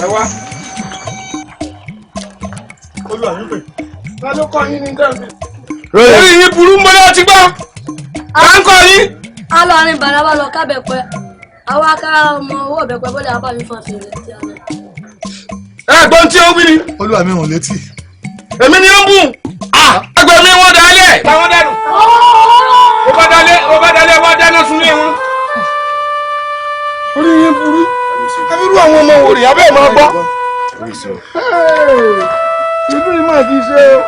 Ẹ wá. Olúwa mi pè. Ta ló kọ́ yín ní dẹ́bi? Orí yín burú mọ́ láti gbọ́. À ń kọ́ yín. A lọ rìn bàrà wa lọ kábẹ̀pẹ́. Àwa ká ọmọ owó ọ̀bẹ̀pẹ̀ bọ́lẹ̀ abámi fún àfihàn tí a lọ. Ẹ gbọ́n tí ó wí ni. Olúwa mi ò létí. Èmi ni ó ń bùn. Ẹgbẹ́ mi wọ́n dalẹ̀. Táwọn dànù. Ó bá dalẹ̀ ó bá dalẹ̀ wá dáná sunlé wọn. Orí yín burú. Abirú àwọn ọmọ wòrì abẹ́ máa gbọ́. Ìlú yìí máa ti ṣe o.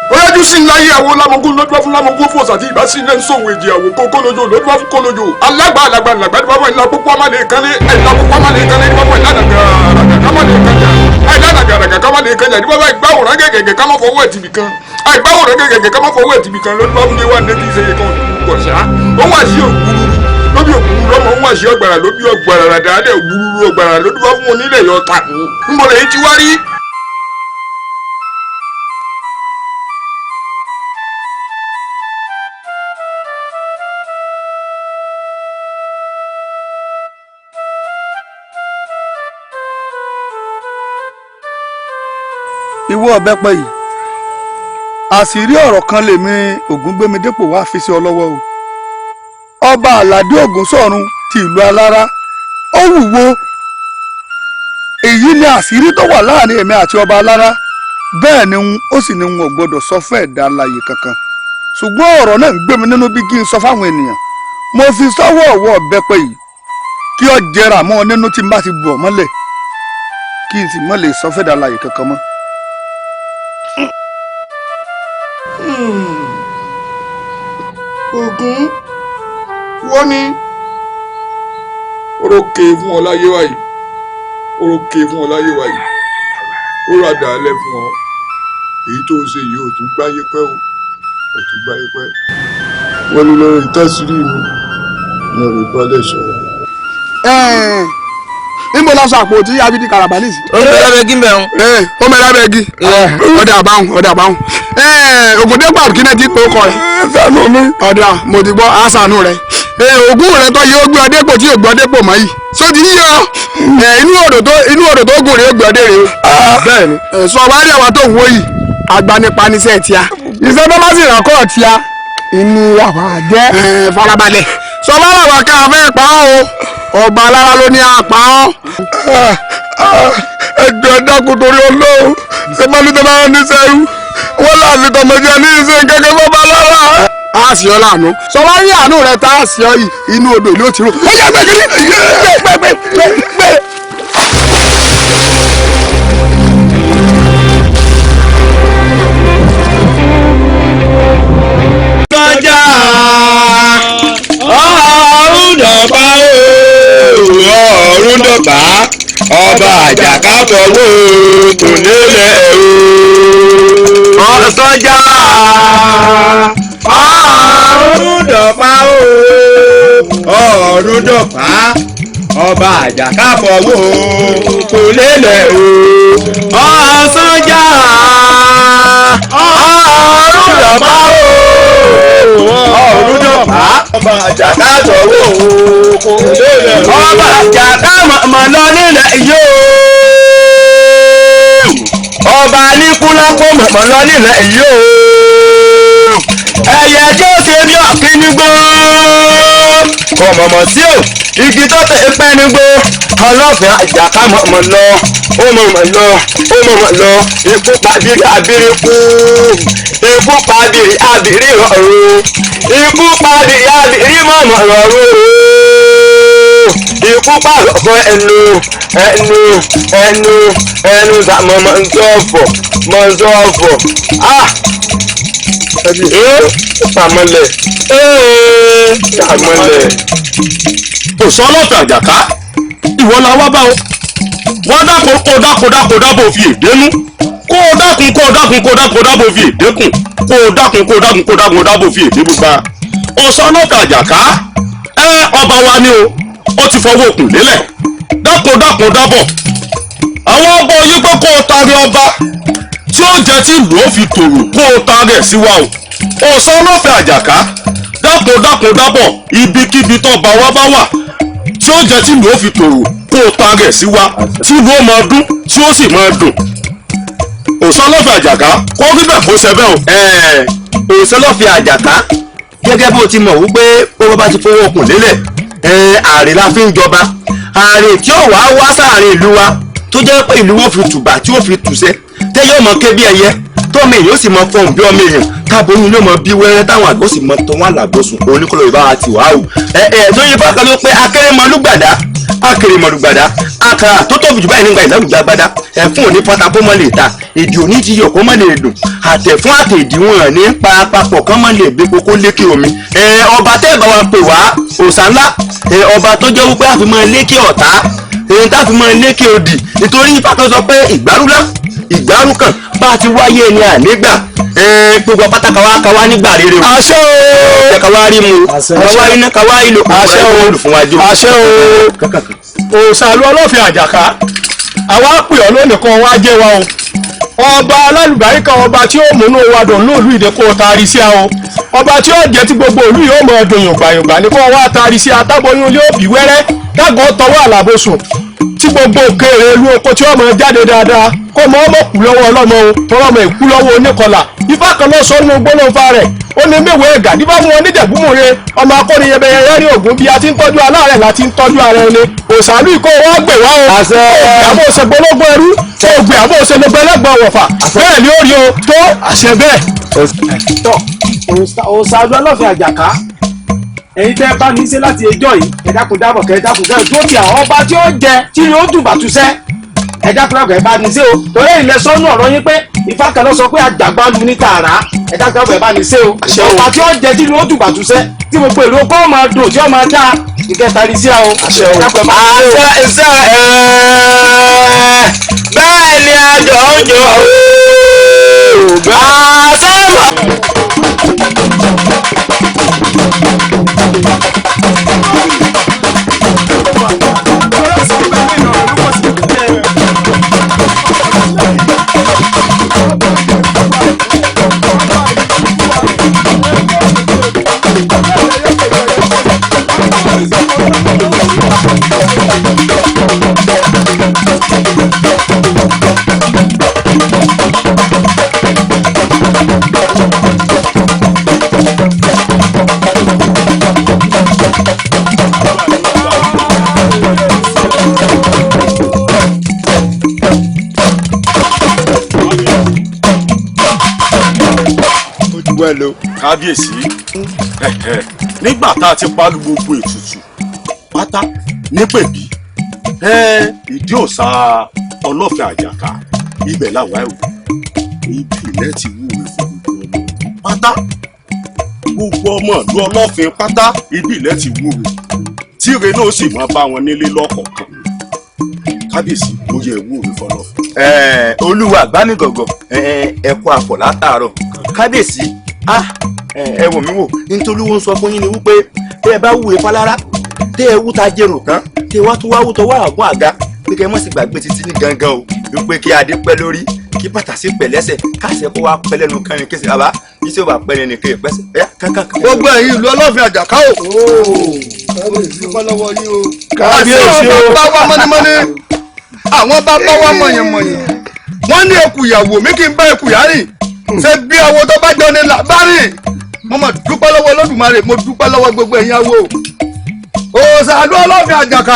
Ojú sí ńlá yé àwọn lámọ̀gún lójú wá fún lámọ̀gún fún ọ̀sà tí ìbá sí ilé ń sòwò èjì àwò kókó lójú lójú wá fún kólójú. Alágbà alágbà làgbà nípa fún ìlà púpọ̀ má lè kánlé ìlà púpọ̀ má lè kánlé nípa fún ìlànà gàràgà ká má lè kánjà ìlànà gàràgà ká má lè kánjà nípa fún ìgbàwòrán gẹ̀gẹ̀gẹ̀ ká má fọwọ́ ẹ̀ tìbì kan ìgbàwòrán gẹ̀gẹ̀gẹ̀ ká má fọwọ́ ẹ̀ tìbì kan lójú wá fún yé wà ní kí ṣe kan kọ̀ ṣá. Ó wà sí ògbúrú lóbi ògbúrú lọ́mọ ó wà sí ọgbàrà lóbi ọgbàrà ràdàlẹ̀ ògbúrú ọgbàrà lójú wá fún onílẹ̀ yọ tàkù. Ńbọ̀lẹ̀ yìí ti wá rí. Ìwọ ọ̀bẹ́pẹ yìí, àṣírí ọ̀rọ̀ kan lèmi Ògúngbémidépò wá fi sí ọ lọ́wọ́ o. Ọba Àlàdé Ògúnṣọ̀run ti ìlú Alára ó wúwo. Èyí ni àṣírí tó wà láàrin èmi àti ọba Alára. Bẹ́ẹ̀ ni ó sì ní n ò gbọ́dọ̀ sọ fún ẹ̀dá alààyè kankan. Ṣùgbọ́n ọ̀rọ̀ náà ń gbé mi nínú bí kí n sọ fáwọn ènìyàn. Mo fi sọ́wọ́ ọ̀wọ́ ọ̀bẹ́pẹ yìí kí ọ jẹrà mọ́ ọ nínú tí n bá ti bù ọ́ mọ́lẹ̀, kí n sì mọ́ lè sọ fún ẹ̀dá alààyè kankan mọ́. Ògún wọ́n ní orókè fún ọ láyé wáyé, orókè fún ọ láyé wáyé, ó rà dàálẹ̀ fún ọ. Èyí tó ṣe yìí ò tún gbáyé pẹ́ o, ò tún gbáyé pẹ́. Wọ́n ní lọ́rọ̀ ìtàsírí mi ní ọ̀rọ̀ ìbálẹ̀ sọ̀rọ̀. Níbo la sọ àpò tí abidi karabalis. Ó ń bẹ lábẹ́ igi mbẹ́ o. Ó ń bẹ lábẹ́ igi. Ọ̀dà àbáhùn ọ̀dà àbáhùn. Ògúndépò kí náà ti pé ó kọ rẹ̀. Ṣàánú mi. Ọ̀dà mo ti gbọ́ àṣàánú rẹ̀. Ògún rẹ̀ tó yẹ ó gbé ọdẹ́pò tí yóò gbé ọdẹ́pò mọ́ yìí. Só ti yíyọ inú odò tó gùn rè ó gbé ọdẹ rè o. Bẹ́ẹ̀ni. Sọ wá rí àwa tó ń wó yìí agbanipanisẹ́ tíá. Iṣẹ́ tó bá sì ràn kọ́ tíá inú àwa jẹ́. Farabalẹ̀. Sọ wá làwọn ká fẹ́ pa ọ́ o. Ọba Alára ló ní apá ọ́. Ẹgbẹ́ dákun torí Ọlọ́run ṣe máa ní tọ́ba ní sẹ́rú wọ́n láàfin tọmọdé ní ìṣe kẹ́kẹ́ fọ́ba Alára. A sì ọ́ láàánú. Sọ wá rí àánú rẹ tá a sì ọ́ yìí inú odò ló ti rò. Ó yẹ gbé kiri gbé gbé gbé gbé. Kọjá ọ̀run dọ̀bá ọ̀run dọ̀bá ọba Àjàká fọwọ́ kò nílẹ̀ o. Ọ̀sánjá ọ̀run dọ̀bá ọ̀run dọ̀bá ọba Àjàká fọwọ́ kò nílẹ̀ o. Ọ̀sánjá ọ̀run dọ̀bá ọ̀run dọ̀bá ọba Àjàká fọwọ́ kò nílẹ̀ o. Ọba Àjàká mọ̀ lọ nílẹ̀ yóò. Ọba Aníkúlápó mọ̀ lọ nílẹ̀ yóò. Ẹyẹ tí ó ṣe bí ọ̀kín nígbó kò mọ̀mọ̀ sí o. Igi tó tẹ̀ pẹ́ nígbó ọlọ́fin Àjàká mọ̀mọ̀ lọ ó mọ̀mọ̀ lọ ó mọ̀mọ̀ lọ. Ikú pabiri abiri kú, ikú pabiri abiri rọrùn, ikú pabiri abiri mọ̀mọ̀ rọrùn, ikú pàrọ̀ fún ẹnu ẹnu ẹnu ẹnu sàmọ̀mọ̀ ntọ́fọ̀ mọ̀ ntọ́fọ̀ ah sàmọ̀lẹ̀ sàmọ̀lẹ̀. Kò sọ ọlọ́fin Àjàká ìwọ la wá bá o. Wọ́n dáko kó dáko dáko dábò fi èdénú. Kó o dákun kó o dákun kó o dákun kó o dábò fi èdè kùn, kó o dákun kó o dákun kó o dákun kó o dábò fi èdè gbogbo. Òòṣà ọlọ́fin àjàká ẹ ọba wa ni o, ó ti fọwọ́ òkun lélẹ̀. Dákun dákun dábọ̀. Àwọn ọba yìí pé kó o taari ọba tí ó jẹ tí ìlú ó fi tòrò, kó o taari ẹ̀ sí wa o. Òòṣà ọlọ́fin àjàká dákun dákun dábọ̀, ibikíbi tó bá wa bá wà tí ó jẹ tí ìlú ó fi tòrò, kó o taari ẹ̀ sí wa, tí ìlú ó máa dún tí ó sì máa dùn. Òòṣà ọlọ́fin àjàká kó rí bẹ́ẹ̀ kó ṣe bẹ́ẹ̀ o. Òòṣà ọlọ́fin àjàká gẹ́gẹ́ bó ti mọ̀ wípé ó bá ti fowó okùn lélẹ̀, ààrẹ la fi ń jọba. Ààrẹ tí ó wàá wá sáàrin ìlú wa tó jẹ́ pé ìlú wọn fi tùbà tí ó fi tùṣẹ́, tẹ́ yóò mọ ké bí ẹyẹ, tọ́mọ èèyàn ó sì mọ fọhùn bí ọmọ èèyàn, káàbóyún ló mọ bí wẹ́rẹ́, táwọn àgbọ̀ sì mọ tọ́ wọn àlàgbọ̀sùn. Oníkọlọ̀ ìbá wa ti wà á o. Tó yẹ bákan ló pé akérèmọlúgbàdá akérèmọlúgbàdá àkàrà tó tóbi jù báyìí nígbà ìlàlùjá gbádá, ẹ̀fún òní pátá kó mọ́ lè ta, èdè òní ti yọ̀ kó mọ́ lè dùn, àtẹ̀fún àtẹ̀díwọ̀n ní parapapọ̀ kán mọ́ lè gbé kókó lékè omi. Ọba tẹ́ ẹ̀ bá wa pè wá òòṣà ńlá, ọba tó jẹ́ wípé àfi mọ́ lékè ọ̀tá, èyí tá fi mọ́ lékè òdì, nítorí ifá kan sọ pé ìgbárúlá ìgbárùkàn bá a ti wáyé ni ànígbà. Gbogbo apáta káwá káwá nígbà rere o. Àṣẹ o. Káwá rí mu káwá iná káwá ìlò. Àṣẹ o. Àṣẹ o. Òòṣà ọlọ́fin àjàká àwa pè ọ́ lónìí kan wá jẹ́ wa o. Ọba alálùbáríkà, ọba tí ó múnú wa dùn lóòlù ìdè kó o taari sí a o. Ọba tí ó jẹ́ tí gbogbo ìlú yóò mọ̀ dùn yùngbàyùngbà ní kó wá taari sí atábọ́yún ilé òbí wẹ́rẹ́ dágọ́ tọwọ́ àlàbòsùn tí gbogbo òkèèrè ìlú oko tí ó mọ̀ jáde dáadáa, kó mọ ọmọ kú lọ́wọ́ ọlọ́mọ o, tọrọ ọmọ ìkú lọ́wọ́ oníkọlà. Ifá kan lọ sọ nínú gbólóńfà rẹ̀, ó ní mẹ́wàá ẹ̀gà nífà fún wọn níjẹ̀búmùre, ọmọ akọni yẹbẹyẹyẹ ní ògùn, bí a ti ń tọ́jú aláàrẹ̀ la ti ń tọ́jú ara ẹni. Òòṣàlú ìkó wa gbè wá o. Àbò ṣe gbólógbó ẹrú, ògbè àbò ṣe gbogbo ẹlẹ́gbọ̀n wọ̀fà, bẹ́ẹ̀ ni ó rí o tó àṣẹ bẹ́ẹ̀. Tọ́ òòṣàlú ọlọ́fin àjàká, ẹ̀yin tẹ́ bá ní í ṣe láti ẹjọ́ yìí, ẹ dákun dábọ̀ kẹ́ ẹ dákun kẹ́ ẹ tó ti àwọn ọba tí ó jẹ tí yóò dùn bàtúṣẹ́, ẹ dákun dábọ̀ ẹ bá ní í ṣe o. Torí ilẹ̀ sọ́nù ọ̀rọ̀ yín pé Ifá kan ló sọ pé àjàgbálu ní tààrà, ẹ dákun dábọ̀ ẹ bá ní í ṣe o. Ọba tí ó jẹ tí yóò dùn bàtúṣẹ́ tí mo pe èrò kọ́ máa dùn tí ó máa dá ìkẹta rí sí o. Àṣẹ àṣẹ bẹ́ẹ̀ ni àjọ ń jọ àṣẹ mọ̀. Kábíyèsí, nígbà tá a ti parí gbogbo ètùtù pátá nípèbí, ìdí òòṣà ọlọ́fin àjàká ibẹ̀ làwa ẹ̀ wò, ibi ilẹ̀ ti wúwe fún gbogbo ọmọ pátá, gbogbo ọmọ ìlú ọlọ́fin pátá ibi ilẹ̀ ti wúwe, tíire náà sì máa bá wọn nílé lọ́kọ̀ọ̀kan. Kábíyèsí, ó yẹ wúwe fọlọ́fin. Olúwa àgbámigọ̀gọ̀, ẹ kú àpọ̀ látàárọ̀. Kábíyèsí, ẹ wò mí wò, nítorí wọ́n sọ fún yín ni wípé tẹ́ ẹ bá wúwe fálára, tẹ́ ẹ wú ta jẹrò tán, tẹ́ ẹ wá tó wá wú tọwọ́ àgún àga, pé kẹ́ ẹ mọ̀ sí gbàgbé títí ní gangan o, wípé kí adé pẹ́ lórí, kí bàtà sí pẹ́ lẹ́sẹ̀, káṣẹ kó wá pẹ́ lẹ́nu kẹrin kí bàbá yìí tí ó bá pẹ́ lẹ́nu kí pẹ́sẹ̀ ẹ kankan. Gbogbo ẹ̀yin ìlú ọlọ́fin àjàká o. Kábíyèsí o. Bàbá wa mọ́nímọ́ní, àwọn bàbá wa mọ̀yànmọ̀yàn, wọ́n ní eku ìyàwó mi kí n bá eku yá rìn, ṣe bí awo tó bá jọ ní là bá rìn. Mo mà dúpẹ́ lọ́wọ́ Olódùmarè, mo dúpẹ́ lọ́wọ́ gbogbo ẹ̀yin awo. Òòṣàlú ọlọ́fin àjàká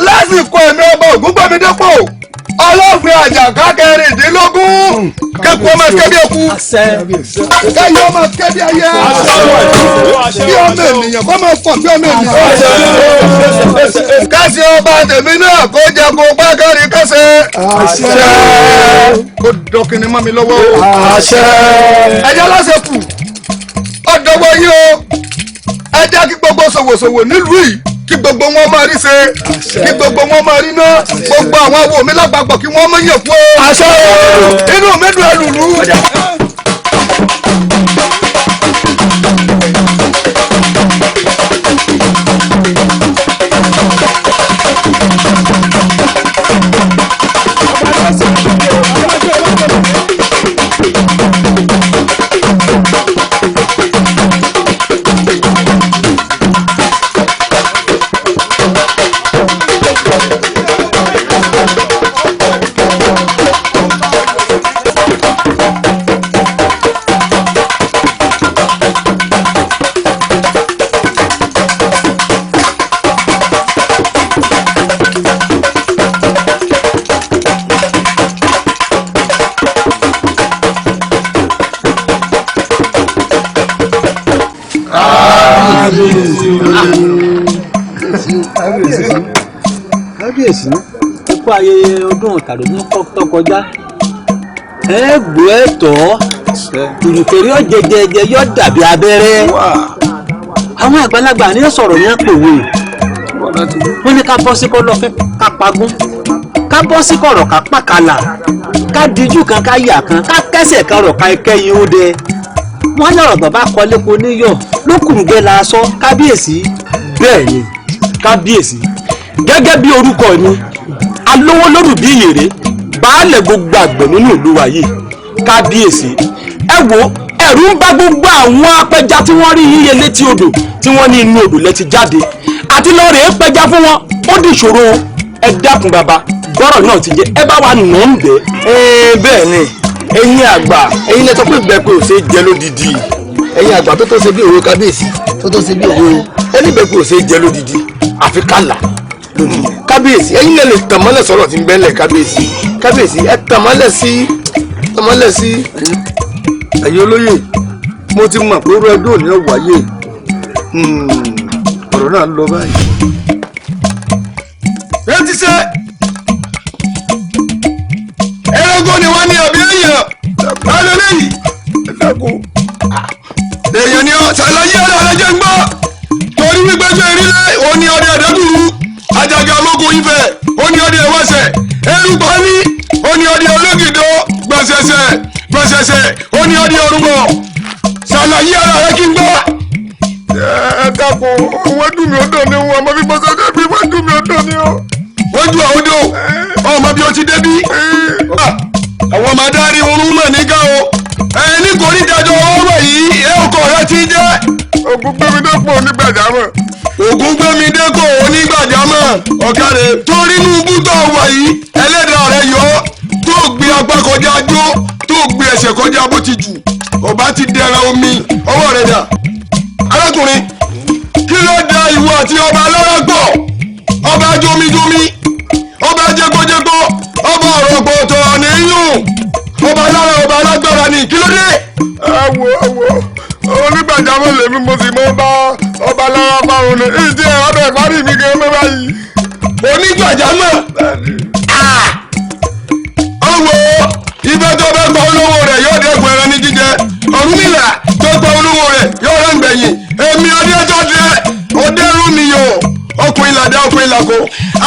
lásìkò ẹ̀mí ọba Ògúngbẹ̀mídépò ọlọ́fin àjàká 16, kẹ́kọ̀ọ́ ọmọ kẹ́bí eku, kẹ́yìn ọmọ kẹ́bí ẹyẹ, bí ọmọ ènìyàn kọ́ máa fọ̀ bí ọmọ ènìyàn. Kẹ́sì ọba tèmi náà kó jẹ kó pẹ́ kẹ́rin kẹ́sẹ̀. Kó dọ́kìnrin mọ́ mi lọ́wọ́ o. Ẹ̀jẹ̀ lọ́sẹ̀ kù ọ̀dọ́wọ́ yín o. Ẹ jẹ́ kí gbogbo ṣòwòṣòwò nílùú yìí Kí gbogbo wọn máa rí ṣe, kí gbogbo wọn máa rí ná, gbogbo àwọn awo mi lápapọ̀ kí wọ́n máa yàn kú o. Àṣẹ inú mi dùn ẹlùlù. Kábíyèsí, kó ayẹyẹ ọdún tàdúgbò tó kọjá, ẹ gbọ́ ẹ tọ́ ìrùkẹ̀rẹ̀ ọ̀jẹ̀jẹ̀jẹ̀ yọ dàbí abẹ́rẹ́. Àwọn àgbàlagbà ní sọ̀rọ̀ yẹn pòwe, wọ́n ní ká bọ́ sí kọ́lọ́fín ká pagún, ká bọ́ sí kọ̀rọ̀ ká pàkàlà, ká díjú kan ká yà kan, ká kẹ́sẹ̀ kan rọ̀ ká kẹ́yìn ó dẹ. Wọ́n lọ̀rọ̀ bàbá kọ́lépo níyọ̀ lókùrùgbẹ́ la sọ kábíyèsí. Bẹ́ẹ̀ ni kábíyèsí, gẹ́gẹ́ bí orúkọ mi, alówó lórù bí ìyèrè, baálẹ̀ gbogbo àgbẹ̀ nínú ìlú wa yìí. Kábíyèsí, ẹ wo ẹ̀rù ń bá gbogbo àwọn apẹja tí wọ́n rí yíyẹ létí odò tí wọ́n ní inú odò lẹ ti jáde àti lọ rèé pẹja fún wọn, ó di ìṣòro. Ẹ dákun bàbá, gbọ́rọ̀ náà ti jẹ́, ẹ bá wa nà ń bẹ́. Bẹ́ẹ̀ ni ẹ̀yin àgbà, ẹ̀yin lẹ sọ pé ìbẹ́pẹ ò ṣeé jẹ lódìdí. Ẹ̀yin àgbà tó tó ṣe bí òwe kábíyèsí, tó tó ṣe bí òwe ẹni ìbẹ́pẹ ò ṣeé jẹ lódìdí àfi kálà lódìdí. Kábíyèsí, ẹ̀yin lẹ lè tàn mọ́lẹ̀ sọ̀rọ̀ tí ń bẹ́lẹ̀. Kábíyèsí, kábíyèsí, ẹ tàn mọ́lẹ̀ sí, tàn mọ́lẹ̀ sí. Ẹ̀yin olóyè, mo ti mọ̀ pé orú ẹjọ́ òní ọ̀wáyé, ọ̀rọ̀ náà lọ báyìí. Ẹ ti ṣe ẹranko ni wọ́n ní àbí èèyàn báyọ̀ lẹ́yìn èèyàn ni ọ ṣàlàyé ọ̀rọ̀ alájẹ́ ń gbọ́ torí wípé ṣe ìrílẹ̀ òní ọdẹ ẹ̀dẹ́gbùrú àjàgà ológun Ifẹ̀ òní ọdẹ ẹ̀wọ̀sẹ̀ erùpàní òní ọdẹ ológìdó gbẹ̀sẹ̀sẹ̀ gbẹ̀sẹ̀sẹ̀ òní ọdẹ ọ̀rùnbọ̀ ṣàlàyé ọ̀rọ̀ rẹ kí n gbọ́. Ẹ dákun, wọ́n dùn mí ó dùn ní wọn ọmọ bí mo sọ pé wọ́n dùn mí ó dùn ní o. Wọ́n ju àwọn odò ọmọ bí o ti débí àwọn ọmọ adarí oorun mọ̀ nígà o ẹni kò ní ìdájọ́ ọwọ́ yìí ẹ ọkọ rẹ ti jẹ́. Ògúngbẹ́mídépò onígbàjámọ̀. Ògúngbẹ́mídépò onígbàjámọ̀ ọ̀kadì torí inú bútọ̀ wà yìí ẹlẹ́dàá rẹ yọ tó gbé apá kọjá jó tó gbé ẹsẹ̀ kọjá bó ti jù ọba ti dẹra omi ọwọ́ rẹ dà. Arákùnrin, kí ló da ìwọ àti ọba alára pọ̀? Ọba jomijomi, ọba jẹgbọjẹgbọ, ọba ọ̀rọ̀ pọ̀tọ̀ níyùn, ọba alára, ọba alágbára ni, kí ló dé? Ẹ wo ẹ wo, onígbàjámọ̀ lèmi, mo sì mọ bá ọba alára fáwọn ní ìdí ẹ̀ ọbẹ̀ parí mi gan mọ́ báyìí. Onígbàjámọ̀ ọwọ́ ibẹ̀ tó bẹ́ pa olówó rẹ̀ yóò dẹ́kun ẹran ní jíjẹ, Ọ̀rúnmìlà tó pa olówó rẹ̀ yóò rẹ̀ ń gbẹ̀yìn, èmi ọdẹ tó dẹ ọdẹrú mi yọ ọkùnrin làdá ọkùnrin làkọ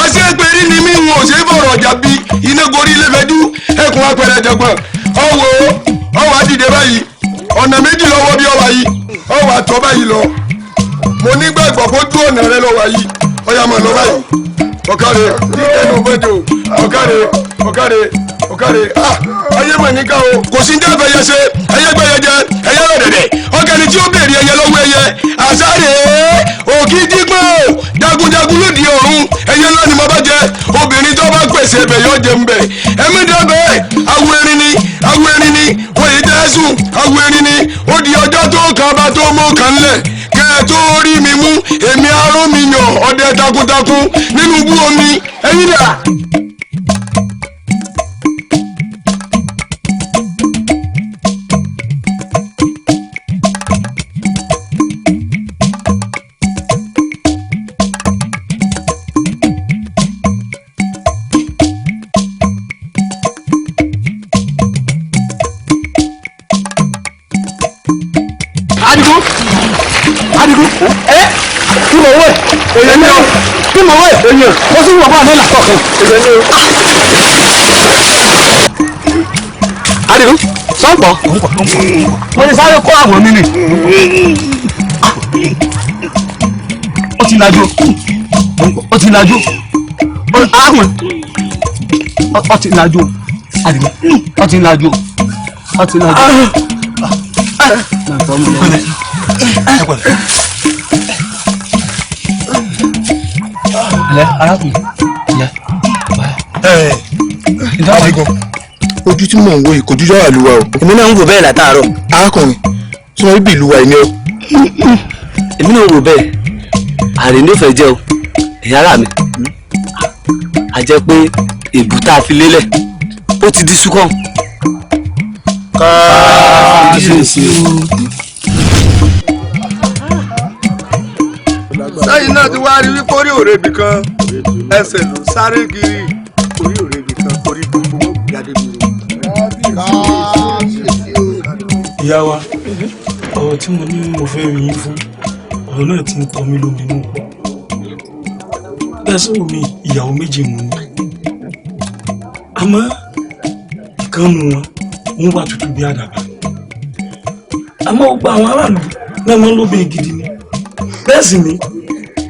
àṣepẹ̀rí ni mí ń wò ṣe fọ̀rọ̀ ọ̀jà bí iná gorí ilé fẹ́jú ẹkùn apẹ̀rẹ̀ jẹ̀gbọ̀n ọwọ́ ọwọ́ àdìdẹ báyìí ọ̀nà méjì lọ́wọ́ bí ọwọ́ yìí ọwọ́ àtọ́ báyìí lọ mo nígbàgbọ́ kójú ọ̀nà rẹ lọ́wọ́ yìí ọ̀yà mọ̀ lọ báyìí ọ̀kàrẹ̀ ẹnu fẹ́jọ ọ̀kàrẹ̀ ọ̀kàrẹ̀ ọ̀kàrẹ̀ ah ayé mọ̀ níkà o kò sí ní tẹ́fẹ̀ yẹ ṣe ẹyẹ gbẹ́yẹ jẹ ẹyẹ rẹ̀ dẹ̀dẹ̀ ọ̀kẹ́ni tí ó béèrè ẹyẹ lọ́wọ́ ẹyẹ àṣàrè òkìtìgbò jagunjagun lòdì ọ̀run ẹyẹ ńlá ni mo bá jẹ obìnrin tó bá pèsè ẹbẹ̀ yọ jẹ nbẹ ẹmí dẹ́bẹ̀ awo erin ni awo erin ni wọ́n yìí tẹ́ sùn awo erin ni ó di ọjọ́ tó kàn bá tó mú kàn lẹ̀ kẹ́ ẹ tó rí mi mú èmi aró mi yàn ọdẹ takuntakun nínú ibú omi ẹ̀yin dà. Adigun, Adigun, ẹ Kí mo wẹ̀? Èyàn ni o. Kí mo wẹ̀? Èyàn. Mo sì wọ̀ bá mi làkọ̀kan. Èyàn ni o. Adigun, sọ́pọ̀. Mo ti sáré kó àwọn mi nì. Ó ti lajú. Ó ti lajú. Arákùnrin. Ó ti lajú. Adigun, ó ti lajú. Ó ti lajú. Ilẹ̀ arákùnrin. Adigun, ojú tí mò ń wo ìkojú yọ̀rọ̀ àlùwà o. Èmi náà ń wò bẹ́ẹ̀ látàárọ̀. Arákùnrin, tí wọ́n bí ìlú wa ìní o. Èmi náà ń wò bẹ́ẹ̀. Àrè ní òfẹ́ jẹ́ o. Ẹ̀yin ará mi. A jẹ́ pé èbú tá a fi lélẹ̀ ó ti di súkàn. Kábíyèsí o. Sẹ́yìn náà ti wá rí wípé orí òrebì kan ẹsẹ̀ ló sáré kiri orí òrebì kan orí gbogbo wọn jáde mi. Ìyá wa, ọ̀rọ̀ tí mo ní mo fẹ́ rí yín fún, ọ̀rọ̀ náà ti ń kọ mí lóminú pọ̀. Bẹ́ẹ̀ sọ̀rọ̀ mi, ìyàwó méjì mo ní. Àmọ́ ìkànnù wọn ń wà tútù bí àdàbà. Àmọ́ gbogbo àwọn aráàlú náà wọ́n lóbìn gidi ni. Bẹ́ẹ̀ sì ni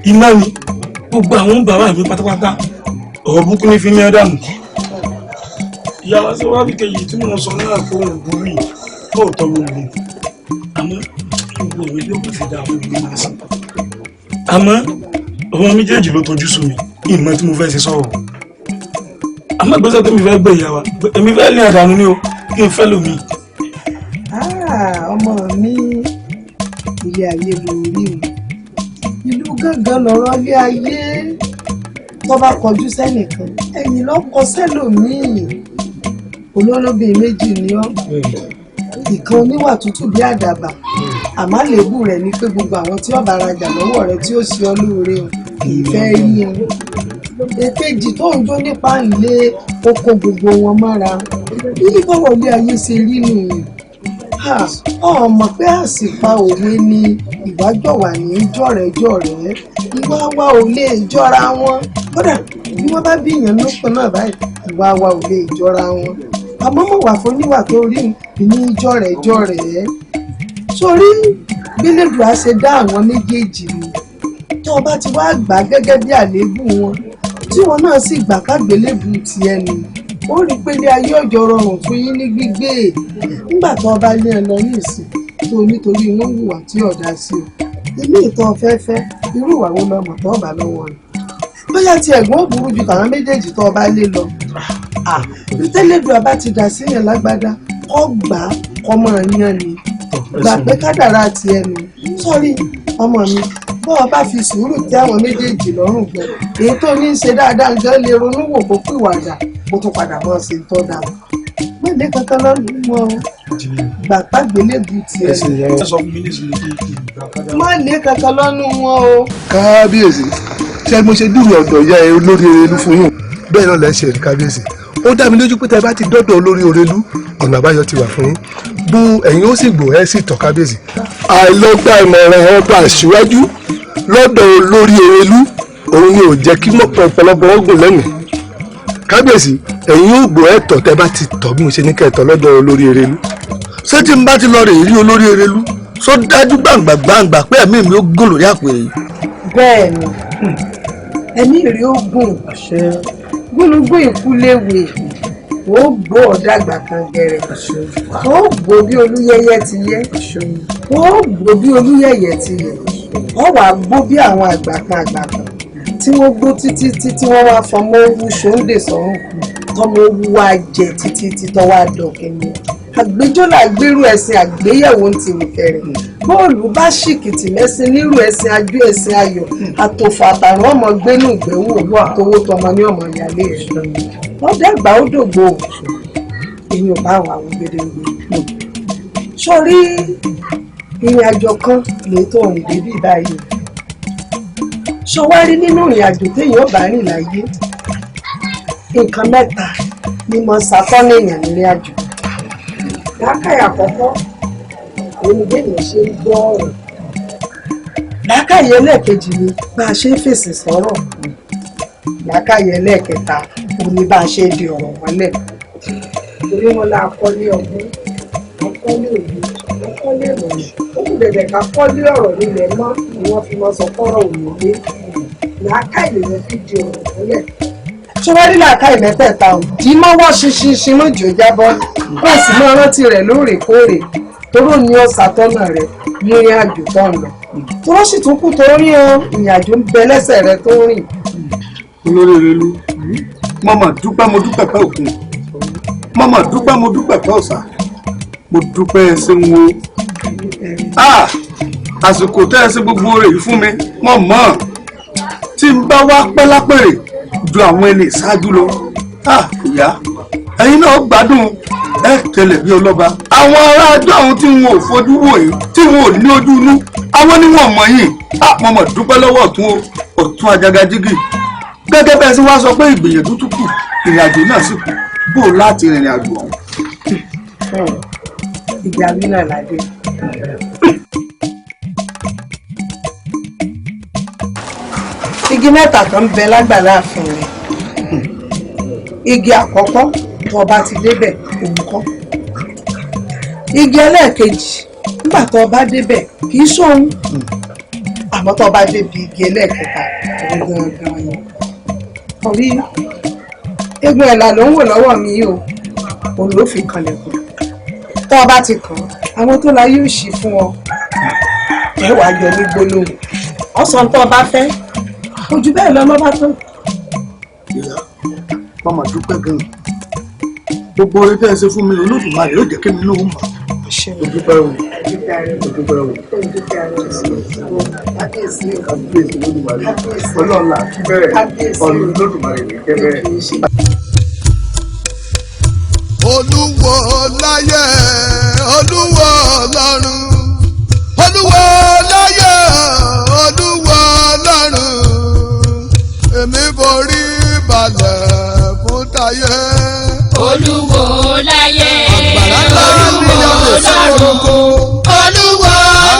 iná ni gbogbo àwọn bàbá mi pátápátá ọ̀rọ̀ burúkú ní fi ní ẹ́dàmù. Ìyá wa sọ wá bí kejì tí mo sọ náà kó òun burú yìí lóòótọ́ ló wù ú. Àmọ́ gbogbo òwe yóò kò fi dáa fún mi máa sìn. Àmọ́ ọmọ méjèèjì ló tojú sú mi, ìmọ̀ tí mo fẹ́ ṣe sọ̀rọ̀. Àmọ́ ìgbésẹ̀ tó mi fẹ́ gbé ìyá wa, èmi fẹ́ lé àdánù ni o, kí n fẹ́ lómi. Ọmọ mi, ilé ayé lórí o. Ìlú gángan lọ̀rọ̀ ilé ayé. Tó bá kọjú sẹ́nìkan, ẹ̀yìn ló kọ sẹ́lòmíì. Olólóbìn méjì ni ọ́. Ìkan oníwà tútù bí àdàbà. Àmọ́ àléébù rẹ̀ ni pé gbogbo àwọn tí ó bá rajà lọ́wọ́ rẹ̀ tí ó ṣe ọ́ lóore o, kì í fẹ́ rí o. Èkejì tó ń jó nípa ń lé oko gbogbo wọn mọ́ra. Bí bọ́wọ̀ ilé ayé ṣe rí nìyí. Ọ mọ̀ pé àsìpa òwe ni ìwájọ̀wà ní jọ̀rẹ́jọ̀rẹ́, ìwà wa ò lè jọra wọn. Kódà bí wọ́n bá bí èèyàn lópin náà báyìí, ìwà wa ò lè jọra wọn. Àmọ́ mọ̀ wà fún níwà tó rí ní jọ̀rẹ́jọ̀rẹ́. Sórí gbélédùá ṣe dá àwọn méjèèjì ni. Tó o bá ti wá gbà gẹ́gẹ́ bí àléébù wọn, tí wọn náà sì gbà kágbélébù tiẹ̀ ni, ó rí i pé ilé ayé ọjọ́ rọrùn fún yín ní gbígbé. Nígbà tó o bá lé ẹ lọ ní ìsìn tó nítorí wọ́n hùwà tí ọ̀dà sí o, ilé ìtọ́ fẹ́fẹ́ irú ìwà wo lọmọ tó bá lọ́wọ́ rẹ̀? Bóyá ti ẹ̀gbọ́n ò burú ju tàwọn méjèèjì tó o bá lé lọ. Tẹ́lẹ̀dùn àbá ti dà síyàn lágbádá, kọ́ gbà á kọ́ máa yán ni. Gbà pé kádàrá ti ẹnu. Sọ́rí ọmọ mi, bọ́ ọ bá fi sùúrù tẹ́ àwọn méjèèjì lọ́rùn gan, èyí tó ní í ṣe dáadáa gan lè ronú wò kó pìwàdà kó tún padà mọ́ ṣe tọ́ da. Mọ̀lẹ́ kankan lọ́dún wọn o, gbà pàgbélébù tiẹ̀. Mọ̀lẹ́ kankan lọ́dún wọn o. Kábíyèsí, ṣé mo ṣe dúró ọ̀dọ̀ ìyá ẹ olórí Erelú fún yín? Bẹ́ẹ̀ náà lẹ́ ṣe rí kábíyèsí. Ó dá mi lójú pé tẹ́ bá ti dọ́dọ̀ olórí Erelú, ọ̀nà àbáyọ ti wà fún yín. Bó ẹ̀yin ó sì gbò ẹ́ sì tọ́ kábíyèsí. Àìlọ́gbà ìmọ̀ràn ọba àṣíwájú lọ́dọ̀ olórí Erelú, òun ni ò jẹ́ kí ọ̀pọ̀lọpọ̀ ogun lẹ́nu. Kábíyèsí, ẹ̀yin ó gbò ẹ́ tọ̀ tẹ́ bá ti tọ̀ bí mo ṣe ní kẹ́ẹ̀tọ́ lọ́dọ̀ olórí Erelú. Ṣé tí n bá ti lọ rè rí olórí Erelú, sọ dájú gbàǹgbà gbàǹgbà pé ẹ̀mí mi ó gùn lórí àpò èyí? Bẹ́ẹ̀ ni, ẹ̀mí rẹ̀ ó gùn. Gúnugún ìkúléwé, ó gbó ọ̀dàgbà kan gẹ̀rẹ̀, ó gbó bí olúyẹyẹ ti yẹ, ó gbó bí olúyẹyẹ ti yẹ, ó wàá gbó bí àwọn àgbà kan àgbà kan tí wọ́n gbó títí tí wọ́n wá fọmọ owó ṣòǹdè sọ́rùn, tọmọ owó wá jẹ títí títọ́ wá dọ̀kẹ́ni. Àgbéjọ́là gbérú ẹ̀sìn àgbéyẹ̀wò ń ti rùkẹ̀rẹ̀. Bọ́ọ̀lù bá ṣìkìtì mẹ́sìn nírú ẹ̀sìn ajú ẹ̀sìn ayọ̀ àtòfò àtàrùn ọmọ gbénú ìgbéwò tówó tọmọ ní ọmọ ìyálé rẹ̀. Wọ́n dàgbà ó dògbò èyí ò bá àwọn àwọn gbẹdẹgbẹ. Sórí ìrìn àjò kan lè tó rìn débí báyìí. Ṣọ wá rí nínú ìrìn àjò téèyàn bá rìn láyé, nǹkan mẹ́ta ni mo ṣàtọ́nà èèyàn nírìn àjò. Làákàyè àkọ́kọ́, òun ni béèyàn ṣe ń gbọ́ ọ̀rọ̀. Làákàyè ẹlẹ́ẹ̀kejì ni bá a ṣe ń fèsì sọ̀rọ̀. Làákàyè ẹlẹ́ẹ̀kẹta òun ni bá a ṣe di ọ̀rọ̀ mọ́lẹ̀. Torí wọn la kọ́lé ọgbọ́n, akọ́lé òye, akọ́lé ìròyìn. Ó kù dẹ̀dẹ̀ ká kọ́lé ọ̀rọ̀ nílẹ̀ mọ́ ni wọ́n fi mọ́ sọ kọ́rọ̀ òun lé. Làákàyè yẹn fi di ọ̀rọ̀ mọ́lẹ̀. Ṣé wọ́n rí làákàyè mẹ́tẹ̀ẹ̀ta o? Dì í mọ́wọ́ ṣinṣinṣin mọ́jì ó jábọ́. Kó o sì máa rántí rẹ̀ lóòrèkóòrè. Toró ni ó ṣàtọ́nà rẹ̀ ní ìrìn àjò tó ń lọ. Toró sì tún kù tó rí o, ìrìn àjò ń bẹ lẹ́sẹ̀ rẹ tó rìn. Olórí Erelú, mo mà dúpẹ́, mo dúpẹ́ pẹ́ òkun, mo mà dúpẹ́, mo dúpẹ́ pẹ́ ọ̀sà, mo dúpẹ́ ẹ ṣeun o. Àsìkò tẹ́ ẹ ṣe gbogbo rẹ̀ yìí fún mi, mo mọ̀ tí n bá wá pẹ́ lápẹ̀rẹ̀ ju àwọn ẹni ìṣáájú lọ. Ìyá, ẹ̀yin náà gbádùn ẹ tẹ́lẹ̀ bí ọlọ́ba. Àwọn ará ajọ́ àwọn tí wọn ò fojú wò yìí, tí wọn ò ní ojú inú, àwọn ni wọn mọ̀ yìí. Mo mọ̀ dúpẹ́ lọ́wọ́ ọ̀tún ọ̀tún Àjàgàjìgì. Gẹ́gẹ́ bẹ́ẹ̀ sì wá sọ pé ìgbìyànjú tún kù, ìrìn àjò náà sì kù, bó o láti rìnrìn àjò ọ̀hún. Ìgbà mi náà ládé. Igi mẹ́ta kan ń bẹ lágbàlá ààfin rẹ̀. Igi àkọ́kọ́ tó bá ti débẹ̀ òun kọ́. Igi ẹlẹ́ẹ̀kejì nígbà tó bá débẹ̀ kì í sóhun. Àmọ́ tó bá débi igi ẹlẹ́ẹ̀kẹta òun gangan ni. Orí egun ẹ̀là ló ń wò lọ́wọ́ mi yìí o, òun ló fi kanlẹ̀kùn. Tó bá ti kàn án, àwọn tó la yóò ṣí fún ọ. Ẹ wàá jọ ní gbólóhùn. Ọ̀sán tó bá fẹ́, ojú bẹ́ẹ̀ lọ lọ́ba tó. Ìyá, mo mà dúpẹ́ gan-an. Gbogbo oore tẹ́ ẹ ṣe fún mi, Olódùmarè yóò jẹ́ kémi náà mọ̀. Mo dúpẹ́ o. Mo dúpẹ́ o. Kábíyèsí Olódùmarè. Ọlọ́run là kí bẹ́ẹ̀. Olódùmarè ní kẹ́ bẹ́ẹ̀. Olúwo láyé, Olúwo lọ́run, Olúwo láyé, Olúwo lọ́run, èmi forí balẹ̀ fún tayé. Olúwo láyé, Olúwo lọ́run, Olúwo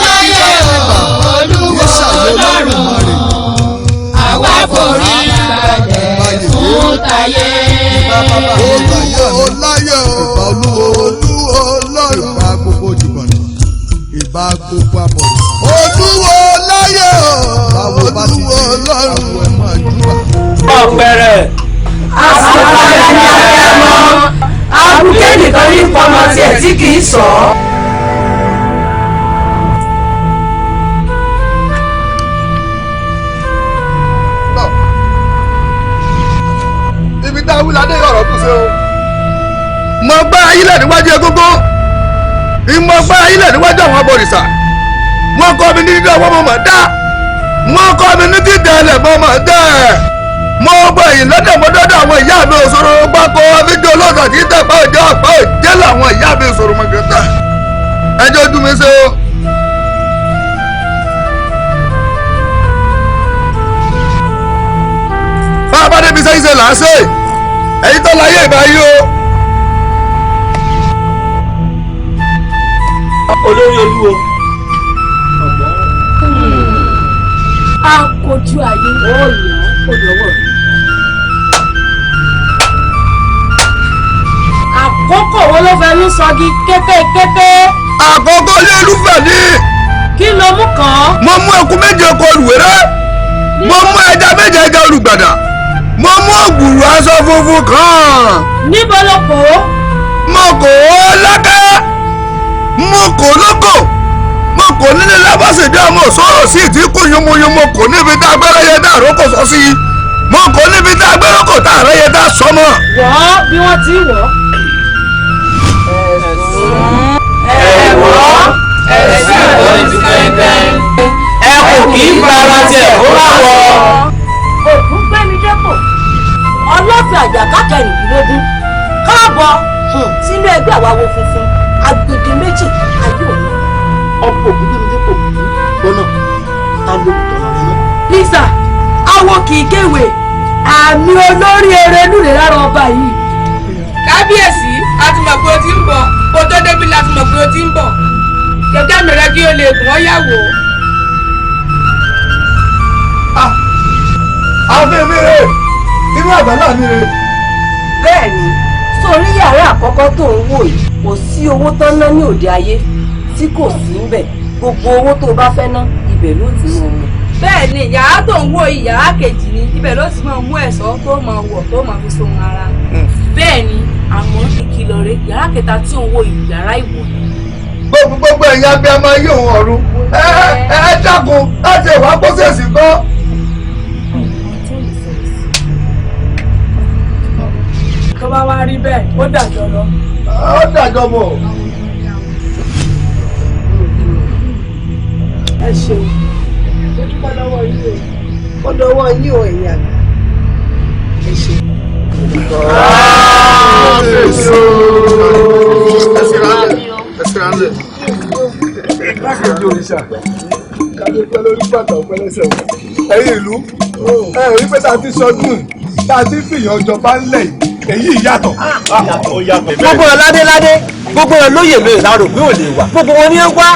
láyé, Olúwo lọ́run, àwa forí balẹ̀ fún tayé. Olúwo láyé, Olúwo lọ́run, ìbá gbogbo jìbọ̀nà, ìbá gbogbo àbọ̀rọ̀. Olúwo láyé, Olúwo lọ́run. Ọ̀pẹ̀rẹ̀. Àsọ̀kalẹ̀ ní abiyamọ, àbùké nìkan ní pọmọ tiẹ̀ tí kì í sọ. Ibi tá a wí ládé ọ̀rọ̀ kù sí o. Mo gbá ayílẹ̀ níwájú egúngún, mo gbá ayílẹ̀ níwájú àwọn abọ̀rìṣà. Wọ́n kọ́ mi ní dídá ọwọ́ mọ̀ mọ̀ dá, wọ́n kọ́ mi ní dídá ẹlẹ̀ mọ̀ mọ̀ dẹ́. Mo gbọ́ èyí lọ́dọ̀ mo dọ́dọ̀ àwọn ìyá mi òṣòro pákó fídíò lọ́sàn tí tẹ̀pá òjò ọ̀pá òjé làwọn ìyá mi òṣòro mọ̀gẹ́ta. Ẹjọ́ ojú mi ṣe o. Bá a bá débi sẹ́yìn ṣe là á ṣe, èyí tó láyé ìbá yí o. Olórí Olúwo. A kojú ayé. Ó yàn ó dọwọ́ rẹ̀. Àkókò wo ló fẹnu sọgi kétékété? Àkókò Olúfẹ̀ ni. Kí ló mú kàn án? Mo mú eku méje ọkọ olùwéré. Mo mú ẹja méje ẹja olùgbàdà. Mo mú ògùrù aṣọ funfun kan. Níbo ló kó? Mo kò ó lákẹ́. Mo kò lóko. Mo kò nílé lábọ́sẹ̀dé ọmọ sọ̀rọ̀ sí ìdí kú yomoyomo kò níbi tá agbára yẹn dá àrókò sọ sí. Mo kò níbi tá agbára kò tá àrẹ yẹn dá sọmọ. Wọ̀ ọ́ bí wọ́n ti wọ̀ ọ́. Ẹ̀wọ́ ẹ̀sìn àtọ́jú kẹ́kẹ́. Ẹ kò kì í gba ara tiẹ̀ ó bá wọ̀. Ògún gbẹ́mi dépò, ọlọ́fin Àjàká kẹrìndínlógún, káàbọ̀ sínú ẹgbẹ́ àwáwo funfun, agbede méjì ayé òun. Ọ̀pọ̀ Ògún gbẹ́mi dépò gbọ́nà ta ló tọ̀nà rẹ náà. Lisa, awo kì í kéwèé, àmì olórí Erelú rè lára ọba yìí. Kábíyèsí, a ti mọ̀ pé o ti ń bọ̀, kó tó débi la ti mọ̀ pé o ti ń bọ̀. Kẹ̀kẹ́ mi rẹ kí o lè gùn ọ́ yàwó. Àfin mi rè, inú àgbàlá mi rè. Bẹ́ẹ̀ni, sórí yàrá àkọ́kọ́ tó ń wò yìí, kò sí owó tán ná ní òde ayé tí kò sí ń bẹ̀. Gbogbo owó tó o bá fẹ́ ná, ibẹ̀ ló ti mọ̀ ọ́n. Bẹ́ẹ̀ ni, yàrá tó ń wò yìí yàrá kejì ni, ibẹ̀ ló ti máa mú ẹ̀ṣọ́ tó máa wọ̀ tó máa fi sohun ara. Bẹ́ẹ̀ ni, àmọ́ ìkìlọ̀ rẹ̀, yàrá kẹta tí ò ń wò yìí yàrá ìwọ̀ ni. Gbogbo ẹ̀yin abiyamọ ayé òun ọ̀run, ẹ ẹ dákun láti ẹ̀wà pósẹ̀sì kọ́. Tó bá wá rí bẹ́ẹ̀, ó dàjọ́ lọ. Ó dàjọ́ bọ̀. Ẹ ṣeun, mo dúpẹ́ lọ́wọ́ yín o, ó dọwọ́ yín o ẹ̀yin àgbà, ẹ ṣeun. Lákèjì òrìṣà, kàdé pẹ́ lórí bàtà ọ̀pẹ́ lẹ́sẹ̀ o. Ẹ̀yin ìlú, ẹ rí pé tá a ti sọdún, tá a ti fìyàn jọba ńlẹ̀ yìí, èyí yàtọ̀. Gbogbo ẹ̀ ládéládé, gbogbo ẹ̀ lóyè mi ìlàrò pé ò lè wà, gbogbo wọn ní ń wá,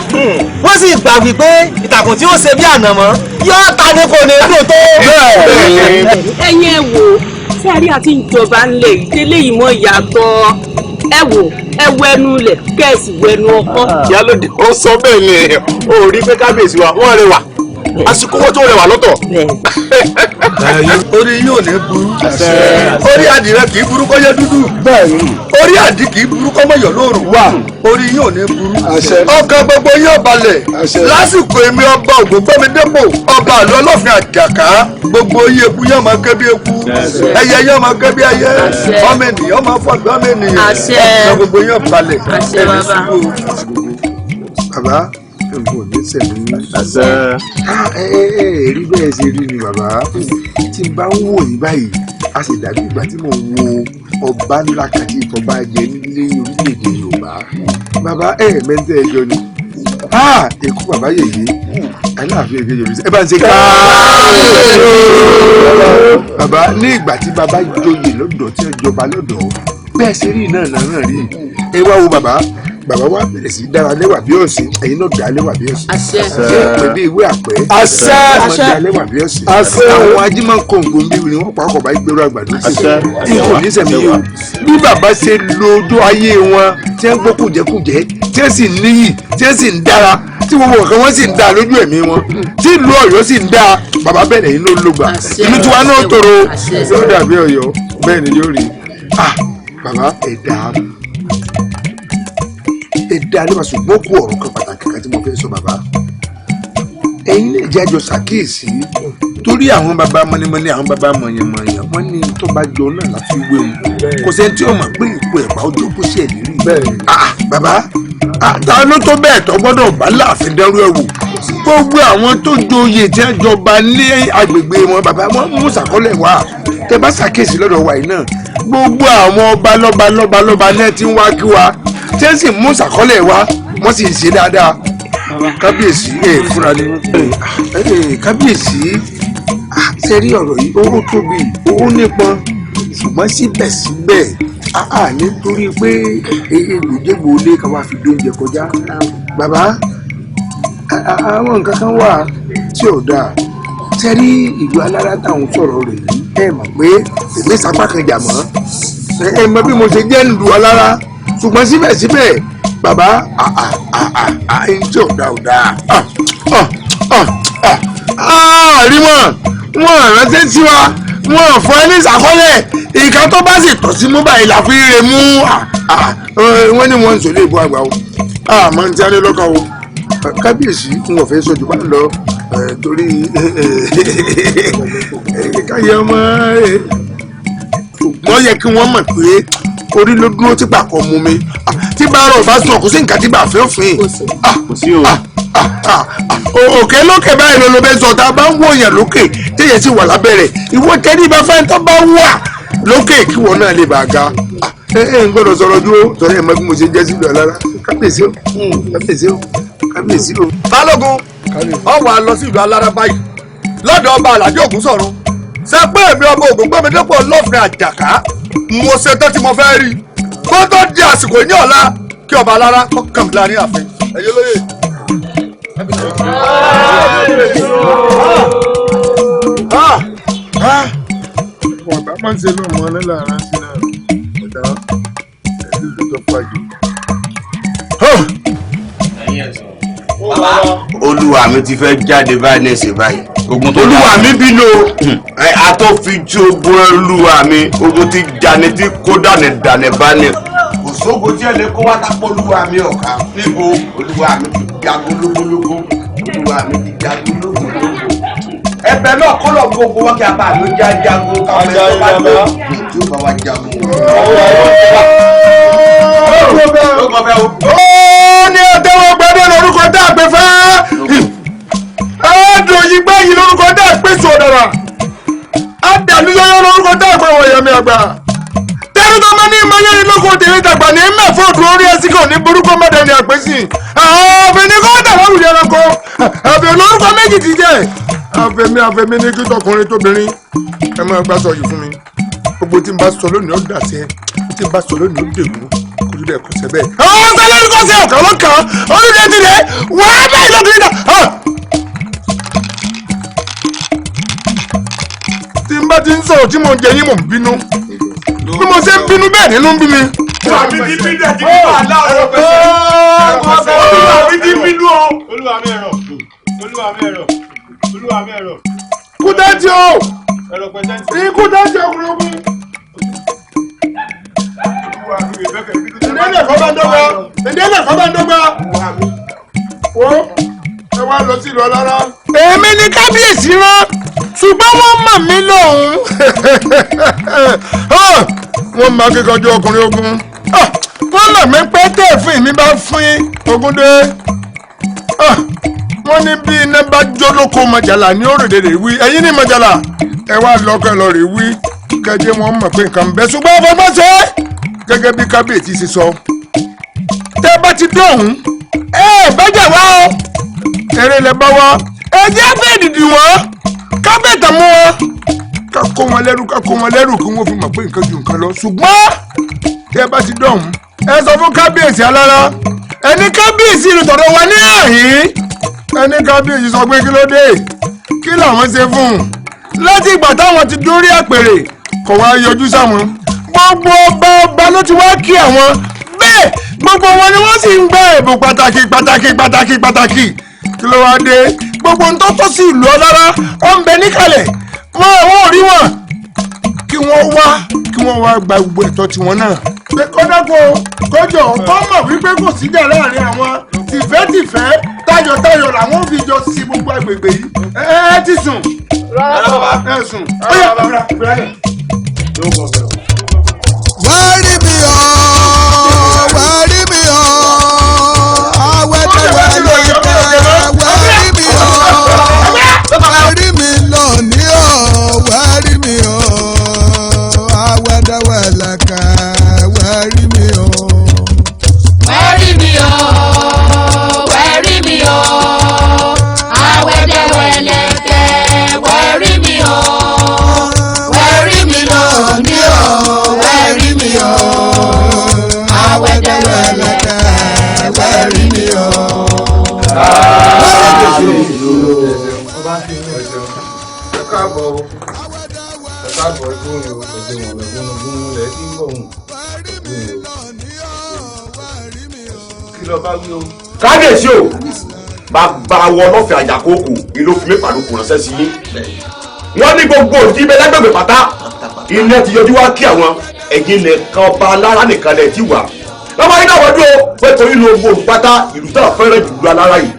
wọ́n sì gbà wípé ìtàkùn tí ó ṣe bí ànàmọ́ yóò ta ni kò ní dùn tó. Ẹ̀yin ẹ wò ó, tí a rí àti ìjọba ńlẹ̀ ìdílé yìí mọ́ ìyàtọ̀, ẹ wò ẹ wẹnu ilẹ̀ kẹ́ẹ̀sì wẹnu ọkọ́. Ìyálóde ó sọ bẹ́ẹ̀ ni, ó rí pé kábíyèsí wa wọ́n rẹwà, àsìkò owó tó rẹwà lọ́tọ̀. Orí yóò ní burú, orí adìrẹ kì í burú kó yẹ dúdú, orí àdì kì í burú kó mọ̀yọ̀ lóòrùn, orí yóò ní burú, ọkàn gbogbo yóò balẹ̀. Lásìkò èmi ọba Ògúngbẹ́midépò, ọba àlọ́ Ọlọ́fin Àjàká, gbogbo yín eku yóò máa ké bí eku, ẹyẹ yóò máa ké bí ẹyẹ, ọmọ ènìyàn máa fọ́ ọmọ ènìyàn, ọkàn gbogbo yóò balẹ̀. Ẹni ṣubú. Bàbá, nǹkan ò ní sẹ̀mí. Ẹ ẹ rí bẹ́ẹ̀ ṣe rí ni bàbá. Tí n bá ń wò yín báyìí, a sì dàbí ìgbà tí mò ń wo ọba ńlá kàdí ìfọba jẹ nílé orílẹ̀-èdè Yorùbá. Bàbá ẹ mẹ́ńtẹ́ ẹjọ́ ni. Èkó bàbá yèyé, Aláàfin èké Yorùbá. Ẹ bá ń ṣe káàárọ̀. Bàbá, ní ìgbà tí bàbá joyè lọ́dọ̀ tí ó jọba lọ́dọ̀, bẹ́ẹ̀ ṣe rí náà náà rí. Ẹ wá wo bàbá. Bàbá wa bẹ̀rẹ̀ sí dára lẹ́wà bí ọ̀sìn, ẹ̀yin náà dá lẹ́wà bí ọ̀sìn. Ṣé pẹ̀lú ìwé àpẹ́? Àṣẹ. Dá lẹ́wà bí ọ̀sìn. Àwọn ajímọ̀ kòǹgò ń bí ni wọ́n pa ọkọ̀ bá gbèrú àgbàdo sí. Ikú ní sẹ̀mí yìí o. Bí bàbá ṣe lo ojú ayé wọn, tí wọ́n gbọ́ kùjẹ́kùjẹ́, tí wọ́n sì níyì, tí wọ́n sì ń dára, tí gbogbo nǹkan wọn sì ń dá lójú ẹ̀mí wọn, tí ìlú Ọ̀yọ́ sì ń dá, bàbá bẹ̀rẹ̀ yìí ló lògbà. Ìlú tiwa náà tòrò, yóò dàbí Ọ̀yọ́, bẹ́ẹ̀ ni yóò rí. Bàbá ẹ̀dá ẹ̀dá ló máa ṣùgbọ́n kú ọ̀rọ̀ kan pàtàkì kan tí mo fẹ́ sọ bàbá. Ẹ̀yin lè jẹ́ àjọ ṣàkíyèsí torí àwọn bàbá mọ́nímọ́ní, àwọn bàbá mọ̀yànmọ̀yàn, wọ́n ní tó bá jọ náà láti wé wọn. Kò sẹ́ni tí ó mọ̀ pé ìpò ẹ̀pà ojú kò sí ẹ̀lí rí. Bàbá, ta ló tó bẹ́ẹ̀ tó gbọ́dọ̀ bá láàfin dẹ́rú ẹ̀ wò? Gbogbo àwọn tó joyè tí wọ́n jọba ní agbègbè wọn, bàbá wọn mú ṣàkọlẹ̀ wá. Tẹ bá ṣàkíyèsí lọ́dọ̀ wa yìí náà, gbogbo àwọn ọba lọ́ba lọ́ba lọ́ba náà ti ń wá kí wa, tí wọ́n sì mú ṣàkọlẹ̀ wá, wọ́n sì ń ṣe dáadáa. Kábíyèsí ẹ fúnra ni. Kábíyèsí, ṣe rí ọ̀rọ̀ yìí, ó tóbi, ó nípọn, ṣùgbọ́n síbẹ̀síbẹ̀ nítorí pé egbòjégbò lé ká wá fi dóúnjẹ kọjá. Bàbá, àwọn nǹkan kan wà tí ò dáa. Ṣe rí ìlú Alára táwọn sọ̀rọ̀ rẹ̀ yìí, ẹ mọ̀ pé èmi sapá kan jà mọ́, ẹ mọ̀ bí mo ṣe jẹ́ ìlú Alára, ṣùgbọ́n síbẹ̀síbẹ̀ bàbá ẹni tí ò dáa ò dáa. Rí wọn, wọn ránṣẹ́ sí wa, wọn fọ ẹni ìṣàkọọ́lẹ̀, ìka tó bá sì tọ́ sí mú báyìí la fi rè mú. Wọ́n ní wọ́n ń sọlé ìbò àgbà o, àmọ́ ní tí a ní lọ́kàn o. Kábíyèsí n ò fẹ́ sọ jù bá ń lọ torí káyọ̀ ọmọ ṣùgbọ́n yẹ kí wọ́n mọ̀ pé orí ló dúró tí pàkọ́ mú mi, tí bá rọ̀ bá sùn kò sí nǹkan tí bá fẹ́ òfin. Òkè lókè báyìí ló ló bẹ sọ, tá a bá ń wòyàn lókè téèyàn sì wà lábẹ́rẹ̀, ìwọ tẹ́lẹ̀ bá fẹ́ tó bá wà lókè kí wọn náà lè bá a ga. Ẹ ẹ ń gbọ́dọ̀ sọ̀rọ̀ dúró sọ̀rọ̀ ẹ̀ mọ bí mo ṣe jẹ́ sílùú Alára. Kábíyèsí o, kábíyèsí o, kábíyèsí o. Balógun, ọ wà lọ sí ìlú Alára báyìí lọ́dọ̀ ọba Àlàdé Ògúnsọ̀run. Ṣe pé èmi ọba Ògúngbẹ́midépò Ọlọ́fin Àjàká, mo ṣe tán tí mo fẹ́ rí kó tó di àsìkò ní ọ̀la kí ọba Alára kó kàn mí láàrin ààfin. Ẹ̀yin olóyè. Wọ́n ṣe ló mọ nílà rántí náà ọ̀dà ẹ̀lú ìlú tó pàjù. Olúwa mi ti fẹ́ jáde báyìí ní ìsìn báyìí. Olúwa mi bínú a tó fi tí ogun olúwa mi ogun ti jani tí kó dànù dànù bá ní. Kò sógo tí ẹ lè kó wá tápọ̀ olúwa mi ọ̀ka níbo olúwa mi ti jagun lógólógó olúwa mi ti jagun lógólógó. Ẹ̀bẹ̀ náà kọlọ gbogbo wa kí a bá mi já jagun káwọn ẹ tó bá lọ tí ó bá wa jagun. Ó ní ọtẹ́wọ́ gbadé lórúkọ tá a pè fẹ́. Ẹ̀ẹ́dùn yìí gbẹ̀yìn lórúkọ tá a pè sọ̀dọ̀rà. Àdàlúyọ́yọ́ lórúkọ tá a pè wọ̀nyẹ̀mí àgbà. Tẹ́lú tó máa ní ìmọ̀yẹ́rin lóko tèmi tàgbà ní mẹ́fọ́ òdùn orí ẹsìn kò ní burúkú mọ́dẹ ní àpèsè. Àfẹ́ ní kó dàgbà wùdí ẹranko. Àfẹ́ lórúkọ méjì ti jẹ́. Àfẹ́mi àfẹ́mi ní kí tọkùnrin tóbìnrin. Ẹ máa gbá sọ yìí fún mi. Gbogbo tí n bá sọ lónìí ó dàsẹ́, tí n bá sọ lónìí ó dègún. Kò bẹ́ẹ̀ kò sẹ́ bẹ́ẹ̀. Àwọn ọ̀sẹ̀ lórúkọ sí ọ̀kan lọ́kàn orílẹ̀ èdè rẹ̀ wàá bẹ́ẹ̀ lọ́kùnrin náà. Tí n bá ti ń sọ̀rọ̀ tí mò ń jẹ yín mò ń bínú. Bí mo ṣe ń bínú bẹ́ẹ̀ nínú ń bí mi. Olúwa mi ti bínú ẹ̀ ti bínú àlá ọ̀rọ̀ pẹ̀sẹ̀. Olúwa mi ti bínú o. Olúwa mi ẹ̀rọ. Olúwa mi ẹ̀rọ. Olúwa mi ẹ̀rọ. Kúdẹ́tì o. Kúdẹ́tì ọkùnrin ogun. Ìdílé kọ́ bá ń dọ́gba. Ìdílé kọ́ bá ń dọ́gba. Wo ẹ wá lọ sí ìlú Ọlára. Èmi ni kábíyèsí rán ṣùgbọ́n wọ́n mọ̀ mí lòun. Wọ́n máa kíkanjú ọkùnrin ogun. Wọ́n mọ̀ mí pé tẹ̀fín mi bá fín ogun dé. Wọ́n ní bí iná bá jó lóko mọ̀jàlá ní òrèlè rè wí. Ẹ̀yin ní mọ̀jàlá ẹ wá lọ́kọ̀ lọ rè wí. Kẹ́jẹ́ wọn mọ̀ pé nǹkan bẹ́ẹ̀ ṣùgbọ́n ọgbọ́n ṣe é gẹ́gẹ́ bí kábíyèsí ṣe sọ. Tẹ́ bá ti dọ̀hún ẹ bẹ́jà wá o eré lẹ bá wá ẹ jẹ́ fẹ́ dìdì wọ́n ká bẹ̀ tàn mú wọn ká kó wọn lẹ́rù ká kó wọn lẹ́rù kí wọ́n fi mọ̀ pé nǹkan ju nǹkan lọ. Ṣùgbọ́n tẹ́ bá ti dọ̀hún ẹ sọ fún kábíyèsí Alára ẹni kábíyèsí ìlú tọ̀dọ̀ wa ní àhín ẹni kábíyèsí sọ pé kí ló dé kí làwọn ṣe fún un láti ìgbà táwọn ti dórí àpèrè kò wá yọjú sáwọn gbogbo ọba ọba ló ti wá kí àwọn bẹ́ẹ̀ gbogbo wọn ni wọ́n sì ń gba ẹ̀bùn pàtàkì pàtàkì pàtàkì pàtàkì kí ló wá dé gbogbo ń tọ́tọ́ sí ìlú Ọlára ó ń bẹ níkàlẹ̀ wọn àwọn ò rí wọn kí wọ́n wá kí wọ́n wá gba gbogbo ẹ̀tọ́ tiwọn náà. Pé kọ́dọ́kọ́ kọjọ kọ́ mọ̀ wípé kò síjà láàrin àwọn tìfẹ́tìfẹ́ tayọ̀tayọ̀ làwọn fi jọ sí gbogbo agbègbè yìí ẹ ẹ ti sùn ẹ sùn ó yẹ kúra kúra lẹ̀. Wá rí mi o, wá rí mi o, awẹ́dẹ́wẹ́ lẹ́kẹ́, wá rí mi o, wá rí mi lónìí o, wá rí mi o, awẹ́dẹ́wẹ́ lẹ́kẹ́, wá rí mi o. Wá rí mi o, wá rí mi o, awẹ́dẹ́wẹ́ lẹ́kẹ́, wá rí mi o, wá rí mi lónìí o, wá rí mi o, awẹ́dẹ́wẹ́ lẹ́kẹ́, wá rí mi o. Ẹ káàbọ̀ o, ẹ káàbọ̀ ẹ kúrò o, ẹ̀sìn wọn lọ́gbọ́n lẹ̀ tí ń bọ̀ hùn kí lọ bá wí o. Kábíyèsí o, bàbá wọ lọ́fẹ̀ẹ́ àjàkókò ìlú fi mí pàlùkù ránṣẹ́ sí yín. Wọ́n ní gbogbo òdì ibẹ̀ lágbègbè pátá ilé ti yọjú wá kí àwọn ẹ̀yin nìkan ọba Alára nìkan lẹ̀ ti wà. Lọ́wọ́ yín náà wọ́n dúró pé torí inú ogun òpátá ìlú tó fẹ́ràn jù lọ Alára yìí.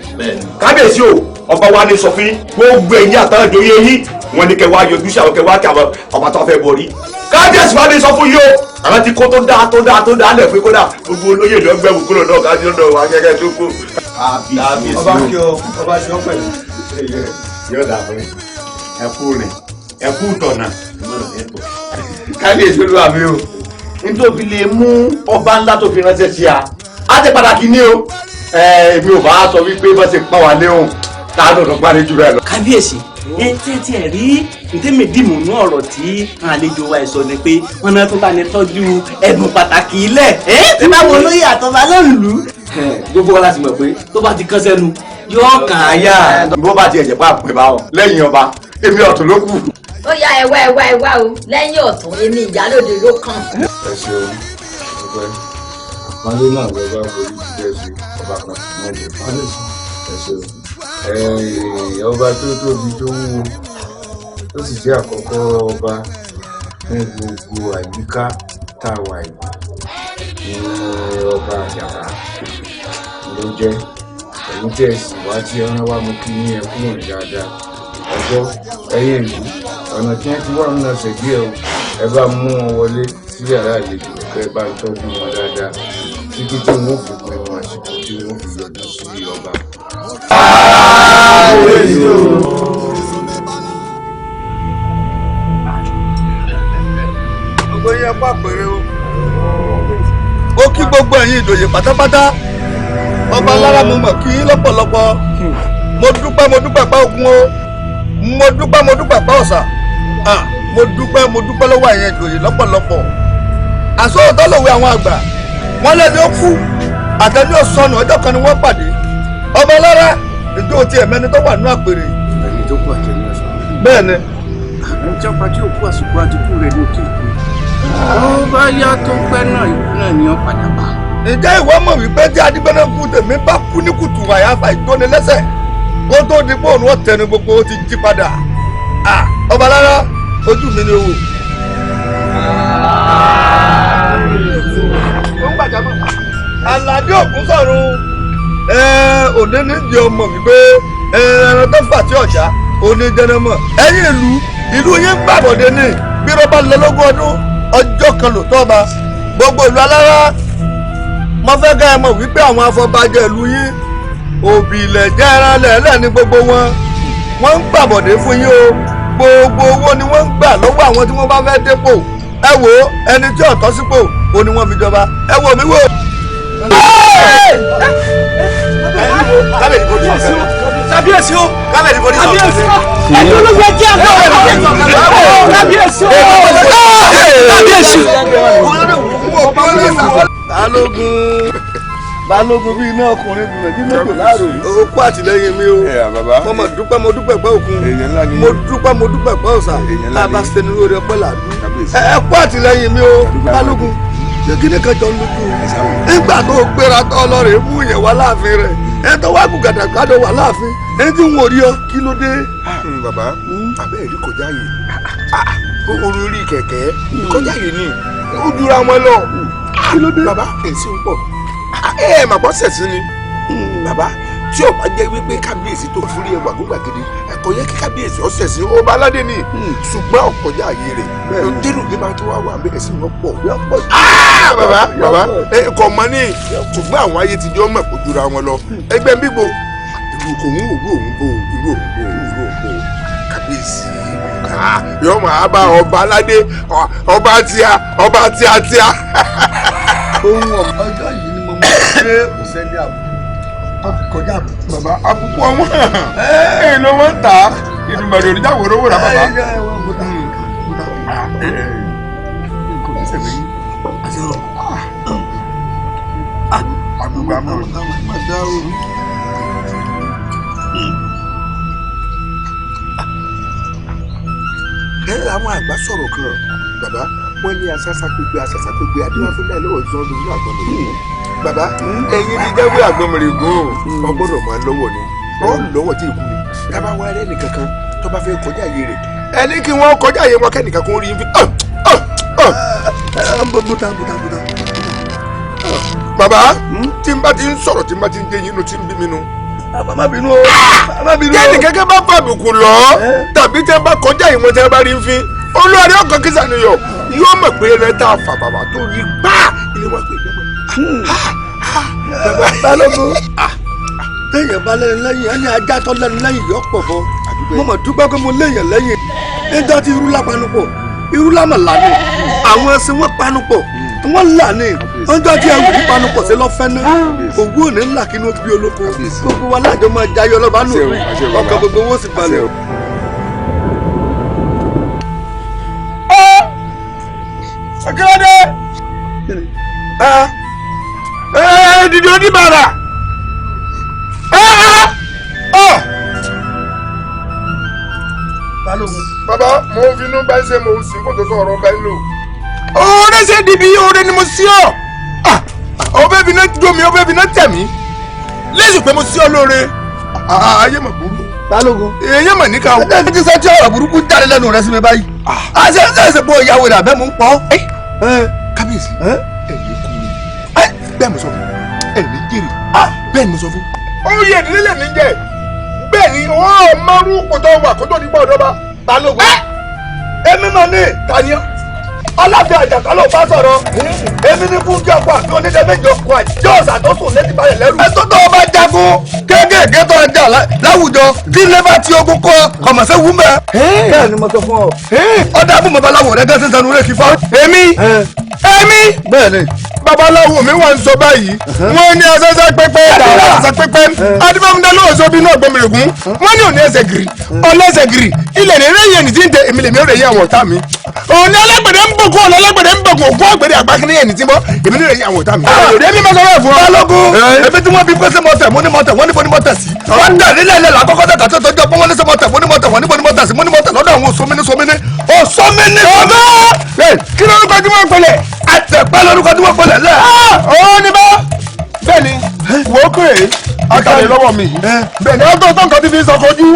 Kábíyèsí o, ọba wa ní sọ fún gbogbo ẹ̀yin àtàwọn ìjòyè yín wọ́n ní kẹwàá yọjú sí àwọn kẹwàá kí àwọn ọba tó fẹ́ borí. Kábíyèsí wa ní sọ fún yín o, àwọn ti kó tó dáa tó dáa tó dáa lẹ̀ fún kódà gbogbo olóyè ló gbẹ̀wò kúrò náà kájí lọ́dọ̀ wa gẹ́gẹ́ tó kú. Ọba kí ọ, ọba ṣe ọ pẹ̀lú. Yóò dà fún ẹ kú rìn ẹ kú tọ̀nà. Kábíyèsí olúwa mi o, nítorí lè mú ọba ńlá tó fi ránṣẹ́ sí a, á ti pàtàkì ní o. Èmi ò bá sọ wípé bá ṣe pa wà léhùn táàdù tó parí jù bẹ́ẹ̀ lọ. Kábíyèsí ẹ tí ẹ rí ntẹ́mi dìmú nú ọ̀rọ̀ tí àlejò wa ẹ̀ sọ ni pé wọn náà tó bá ní tọ́jú ẹ̀bùn pàtàkì ilẹ̀ ẹ tí bá wọn lóye àtọ́ba lónìí. Gbogbo wa láti mọ̀ pé tó bá ti kán sẹ́nu yóò kàn á yá. Bó bá tiẹ̀ jẹ́ pé àpè bá wọn lẹ́yìn ọba èmi ọ̀tún ló kù. Ó yá ẹ wá ẹ wá ẹ wá o, lẹ́yìn ọ̀tún èmi ìyálòde ló kàn. Ẹ ṣeun, ọpẹ́ àpọ́nlé náà lọ bá forí jíjẹ sí ọba kan náà lè fún ẹ ṣeun. Ọba tó tóbi tó wúwo tó sì jẹ́ àkọ́kọ́ ọba ní gbogbo àyíká tá a wà yìí ní ọba Àjàká ló jẹ́. Ẹ̀yin tẹ́ ẹ sì wá tí ẹran wá mú kí ní ẹ kúrò ní dáadáa ọjọ́ ẹ̀yìn ìlú ọ̀nà tí wọ́n ti wà nínú ọ̀sẹ̀ díẹ̀ o, ẹ bá mú wọn wọlé sí yàrá àlejò kẹ́ ẹ bá ń tọ́jú wọn dáadáa títí tí wọ́n fi pinnu àsìkò tí wọ́n fi yọjú sí ọba. Gbogbo yẹn pàpẹrẹ o. Ó kí gbogbo ẹ̀yin ìjòyè pátápátá. Ọba Alára mo mọ̀ kí lọ́pọ̀lọpọ̀. Mo dúpẹ́ pa òkun o. Mo dúpẹ́ pa ọ̀sà. Mo dúpẹ́ lọ́wọ́ ẹ̀yin ìjòyè lọ́pọ̀lọpọ̀. Àsọ̀tọ̀ lòwe àwọn àgbà. Wọ́n lẹ́ni ó kú àtẹni ó sọnù ọjọ́ kan ni wọ́n pàdé. Ọba Alára ìjọ ti ẹ̀mẹ́ni tó wà nínú àpèrè. Ẹni tó kú àtẹni ọ̀sán. Bẹ́ẹ̀ ni. Ẹni tí ọba tí ò kú àsìkò àdìkú rẹ̀ ní òkè ìkú. Ó bá yá tó pẹ́ náà ikú náà ni ó padà bá. Ǹjẹ́ ìwọ mọ̀ wípé tí Adigbẹ́nẹ́kú tèmi bá kú ní kùtù àyàfà ìtónilẹ́sẹ̀ kó tó di pé òun ọ̀tẹnu gbogbo ó ti jí padà. Ọba Alára ojú mi ni o wò. Àlàdé ògún sọ̀run òní ní di ọmọ wípé ẹran tó fà tí ọ̀já òní jẹnẹmọ̀. Ẹ̀yin ìlú yín gbàbọ̀dé ní bí rọ́bà lọ lógún ọdún ọjọ́ kan ló tọ́ ba gbogbo ìlú Alára. Mo fẹ́ ká ẹ mọ̀ wípé àwọn afọbajẹ ìlú yín òbí ilẹ̀ jẹ́ ẹran lẹ́ẹ̀lẹ́ ní gbogbo wọn. Wọ́n ń gbàbọ̀dé fún yín o. Gbogbo owó ni wọ́n ń gbà lọ́wọ́ àwọn tí wọ́n bá fẹ́ dépò. Ẹ wò ó, ẹni tí ó tọ́ sípò ó ní wọ́n fi jọba. Ẹ wò mí wò. Kábíyèsí o! Kábíyèsí o! Ẹjọ́ ló yẹ kí a gbọ́ kábíyèsí o! Kábíyèsí. Balógun bíi iná ọkùnrin gbìyànjú mẹ́tò láàrò yìí. Ó kú àtìlẹ́yìn mi o. Mo mọ̀ dúpẹ́ mo dúpẹ́ pẹ́ òkun. Mo dúpẹ́ pẹ́ ọ̀sà. Tá a bá ṣe ní lórí ọpẹ́ làdú. Ẹ kú àtìlẹ́yìn mi o. Balógun ṣé kí ni kan jọ ń lójú? Nígbà tó gbéra tó ọlọ́rẹ̀ mú yẹn wá láàfin rẹ̀. Ẹ tó wá gùgàdàgbàdọ̀ wà láàfin. Ẹni tí ń wò rí ọ kí ló dé? Bàbá abẹ́ ẹ̀rí kọjá yìí. Orí kẹ̀kẹ́ kọjá yìí ni ó jura wọn lọ. Kí ló dé? Bàbá èsì ń pọ̀. Ẹ mà gbọ́ sẹ̀sìn ni. Bàbá tí ó bá jẹ́ wípé kábíyèsí tó fúrí ẹwà gbàgede ẹ̀kọ́ yẹ kí kábíyèsí ọ̀sẹ̀ sí ọba aládé ni ṣùgbọ́n ọ̀kọjá ààyè rẹ̀ dérò bí máa tó wá wà bẹ́ẹ̀ sí wọn pọ̀. Bàbá bàbá kò mọ ní ṣùgbọ́n àwọn ayé ti jọ mọ̀ kó jura wọn lọ ẹgbẹ́ bíbo ìlú kò ń òwú òun bò ìlú òun bò ìlú òun bò kábíyèsí yóò máa bá ọba aládé ọba tíá ọba tíá tíá. Ohun ọjọ́ yìí ni mo mọ̀ pé kò sẹ́ni àbùkù kọjá àbùkù. Bàbá àbùkù ọmọ ẹ ló wọ́n ń tà á ìdùnmọ̀rẹ̀ òrìjà wò lówó rà bàbá. Ẹ àwọn àgbà sọ̀rọ̀ kan bàbá wọ́n ní asásá pípé asásá pípé adéwàfúnlẹ̀ lọ́wọ́ ìsọdún ní àgbọ̀nmọ̀rẹ̀. Bàbá ẹ̀yin ti jáwé àgbọ̀nmọ̀rẹ̀ gùn ọ gbọ́dọ̀ máa lọ́wọ́ ni ọ lọ́wọ́ tí ì kú ni tábà wá rẹ́ nìkankan tó bá fẹ́ kọjá àyè rẹ̀ ẹni kí wọ́n kọjá àyè wọn kẹ́nìkan kó rí fi. Bùtà bùtà bùtà. Bàbá tí n bá ti ń sọ̀rọ̀ tí n bá ti ń dé yín inú tí ń bí mi nu. Má bínú o, má bínú o. Kẹ́ni kẹ́kẹ́ bá fàbùkù lọ tàbí tẹ́ bá kọjá ìwọ̀n tẹ́ bá rí fi olórí ọkàn kìsà nìyọ yóò mọ̀ pé ẹrẹ tá a fà bàbá tó yí gbá ilé wọn pè dẹ́mọ̀. Balógun téèyàn bá lẹ́nu lẹ́yìn ẹni ajá tó lẹ́nu lẹ́yìn yọ pọ̀ bọ́. Mo mọ̀ dúpẹ́ pé mo léèyàn lẹ́yìn níjọ́ tí irú lápanupọ̀ irú lámọ̀ lánì àwọn ẹṣin wọn panupọ̀ wọ́n là ní ọjọ́ tí ẹwù panupọ̀ sí lọ́fẹ́ náà òwú òní ńlá kí ni ó bí olóko gbogbo wa láàjọ máa jayọ lọ́ba nù rí ọkàn gbogbo owó sì balẹ̀. Akérèdé ẹ dìde oníbàárà Balógun. Bàbá mo ń fi bá ń ṣe mo sì kó tó sọ̀rọ̀ bẹ́ẹ̀ lò. Oore ṣe dìbí oore ni mo sí ọ. Ọbẹ̀ bí náà jó mi, ọbẹ̀ bí náà tẹ̀ mí. Lẹ́sùn pé mo sí ọ lóore. Ayé mọ̀ burú. Balógun. Èyí mọ̀ níka o. Ẹ ti sọ tí ọ̀rọ̀ burúkú jáde lẹ́nu rẹ sí mi báyìí. Àṣẹ ṣe pé ìyàwó rẹ̀ àbẹ́ mò ń pọ̀. Kábíyèsí, ẹ lè kú mi. Bẹ́ẹ̀ mo sọ fún. Ẹ ní jèrè. Bẹ́ẹ̀ mo sọ fún. Oyè ìdílé lèmi jẹ. Bẹ́ẹ̀ ni ó márùn kò tó wà kó tó di gbọ́ ọ̀dọ́ba. Balógun. Èmi mà ní. Tani ọ́? Aláàfin Àjàká ló bá sọ̀rọ̀. Èmi ní fún kí ọkọ àti onídẹ́mẹ́jọ kọ àjọ ọ̀sà tó sùn létí balẹ̀ lẹ́rù. Ẹ tó tó o bá jagun kéékèèké tó ń jà láwùjọ tí ilé bá ti ogun kọ kọ̀mọ̀sẹ́ wú mẹ́. Bẹ́ẹ̀ ni mo sọ fún ọ. Ọ̀dà àbúmọ̀ babaláwo rẹ gẹ́sẹ̀ sanu rẹ̀ kí fọ́. Èmi èmi. Bẹ́ẹ̀ ni. Babaláwo mi wà ń sọ báyìí. Wọ́n ní ọ̀sẹ̀sẹ̀ pẹ́pẹ́ dàrá ọ̀sẹ̀ pẹ́pẹ́. Adébámúdá lóòótọ́ bí náà gbọ́mìrìgún. Wọ́n ní òní ẹsẹ̀ gírì ọlẹ́sẹ̀ gírì ilẹ̀ ní rẹ́yìn ẹni tí ń tẹ èmi lèmi ó rẹ̀ yí àwọn ọ̀tá mi. Òní alágbẹ̀dẹ ń bòkun ọ̀nà alágbẹ̀dẹ ń bòkun ògún àgbẹ̀dẹ àgbákiní ẹni tí ń bọ́ èmi ní rẹ̀ yí àwọn ọ̀tá mi. Èmi máa sọ bẹ́ẹ̀ fún ọ. Balógun èmi tí wọ́n bí pé ṣé mo tẹ̀ mo ní mo tẹ̀ wọ́n níbo ni mo tẹ̀ sí. Wọ́n dà nílẹ̀ ilẹ̀ làkọ́kọ́ tẹ̀ kàtó tọ́jú ọpọ́n wọ́n ní ṣé mo tẹ̀ mo ní mo tẹ̀ wọ́n níbo ni mo tẹ̀ sí mo ní mo tẹ̀ lọ́dọ̀ àwọn òṣòmíní sọmíní òṣòmíní. Ọ̀gá kí lórúkọ tí wọ́n pẹlẹ̀? Àtẹ̀pẹ́ lórúkọ tí wọ́n pẹlẹ̀ lẹ̀. Ó ní bá bẹ́ẹ̀ ni wò ó pè é àtàlẹ́ lọ́wọ́ mi bẹ́ẹ̀ ni ọgọ́ tó nǹkan ti fi sọkọjú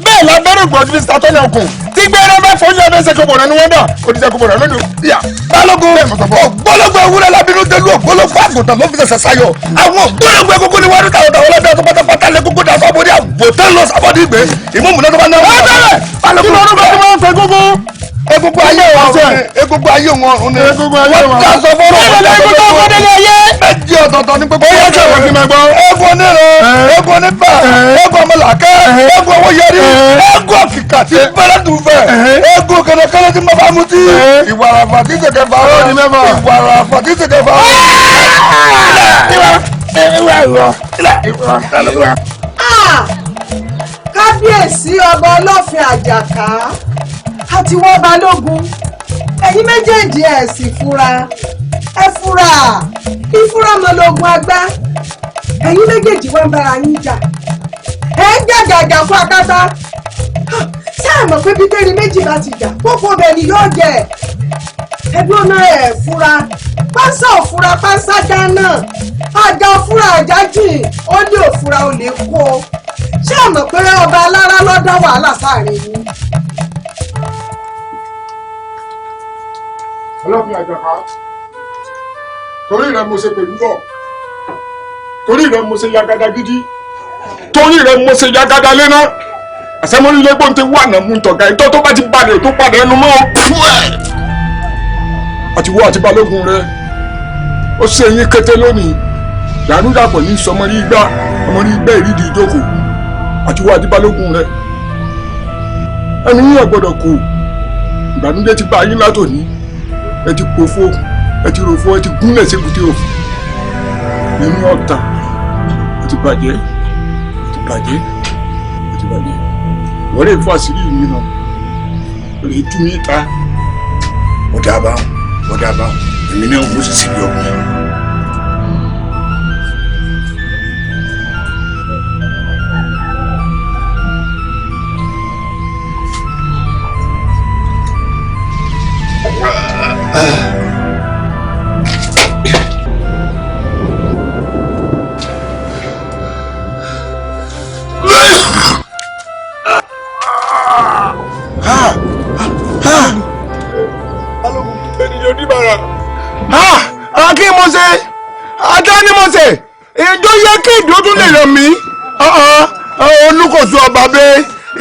bẹ́ẹ̀ lábẹ́rẹ́ ògbọ́n ti fi sàtọ́lẹ̀ ọkùn tí gbẹ́rẹ́ bá fojú abẹ́ sẹ́kọ̀bọ̀ náà ni wọ́n dà òdìsẹ́ kọ̀bọ̀ náà lónìí yà. Balógun ògbólógbò ewúrẹ́ lábínú délú ògbólógbò àgùntàn ló fi ṣẹ̀ṣẹ̀ sayọ̀ àwọn ògbólógbò egungun ni wọ́n rí tàwọn tàwọn lọ́dọ̀ tó pátápátá lé kúkú dà sọ́bọ̀dé àbòtẹ́ lọ sábọ́dé ìgbé ìmọ̀mù náà tó bá náà. Kí lórúkọ tí wọ́n ń pè gúngún? Egungun ayé wọn ni egungun ayé wọn ni egungun ayé wọn wọ́n dá sọ fọ́rọ̀ wọn. Egungun tó kọ́ délé ayé. Méjì ọ̀tọ̀ọ̀tọ̀ ní gbogbo. Ó yẹ kí àwọn kí n máa gbọ́. Egun oníran, egun onífà, egun ọmọlàkẹ́, egun owó yẹrí, egun òkìkà tí bẹ́rẹ̀ dùn fẹ́, egun kẹlẹkẹlẹ tí mo bá mutí, ìwàràfà tí sèké fa ìwàràfà tí sèké fa. Kábíyèsí ọba Ọlọ́fin Àjàká àti wọ́n Balógun ẹ̀yin méjèèjì ẹ̀ sì fura ẹ fura ìfura mọ́lógún agbá ẹ̀yin méjèèjì wọ́n bára yín jà ẹ̀ ń jàjàjà fún akátá ṣé ẹ mọ̀ pé bíbélì méjì bá ti jà kókó bẹ́ẹ̀ ni yóò jẹ ẹbí ọ̀nà ẹ̀ fura pásá òfura pásá dáná àjà òfura àjà jìn ó ní òfura ó lè kó ṣé ẹ mọ̀ pé ọba alára ló dá wàhálà sáàrin yín. Ọlọ́fin Àjàká torí rẹ mo ṣe pẹ̀lú bọ̀ torí rẹ mo ṣe yagada gidi torí rẹ mo ṣe yagada léná àṣẹmọ́nilẹ́gbọ̀n ti wà náà mú tọ̀gá ìtọ́ tó bá ti balẹ̀ tó padà ẹnu mọ́ àti wọ́ àti balógun rẹ ó ṣe yín kété lónìí dàrúdàpọ̀ ní sọmọrí igbá ọmọrí igbá ìrídìí ìjókòó àti wọ́ àti balógun rẹ ẹnu yín ò gbọ́dọ̀ kú ìbànújẹ́ ti bá yín látòní ẹ ti pòfo ẹ ti ròfo ẹ ti gúnlẹ̀ sébùté òfò nínú ọ̀tà ẹ ti bàjẹ́ ẹ ti bàjẹ́ ẹ ti bàjẹ́ wọ́n lè fún àṣírí mi hàn ó lè tú mi ta ọ̀dà báwọn ọ̀dà báwọn èmi náà wọ́n sì síbi ọkùnrin. Ìjọ yẹ kí ìdó tún lè ràn mí olùkóso ọba bẹ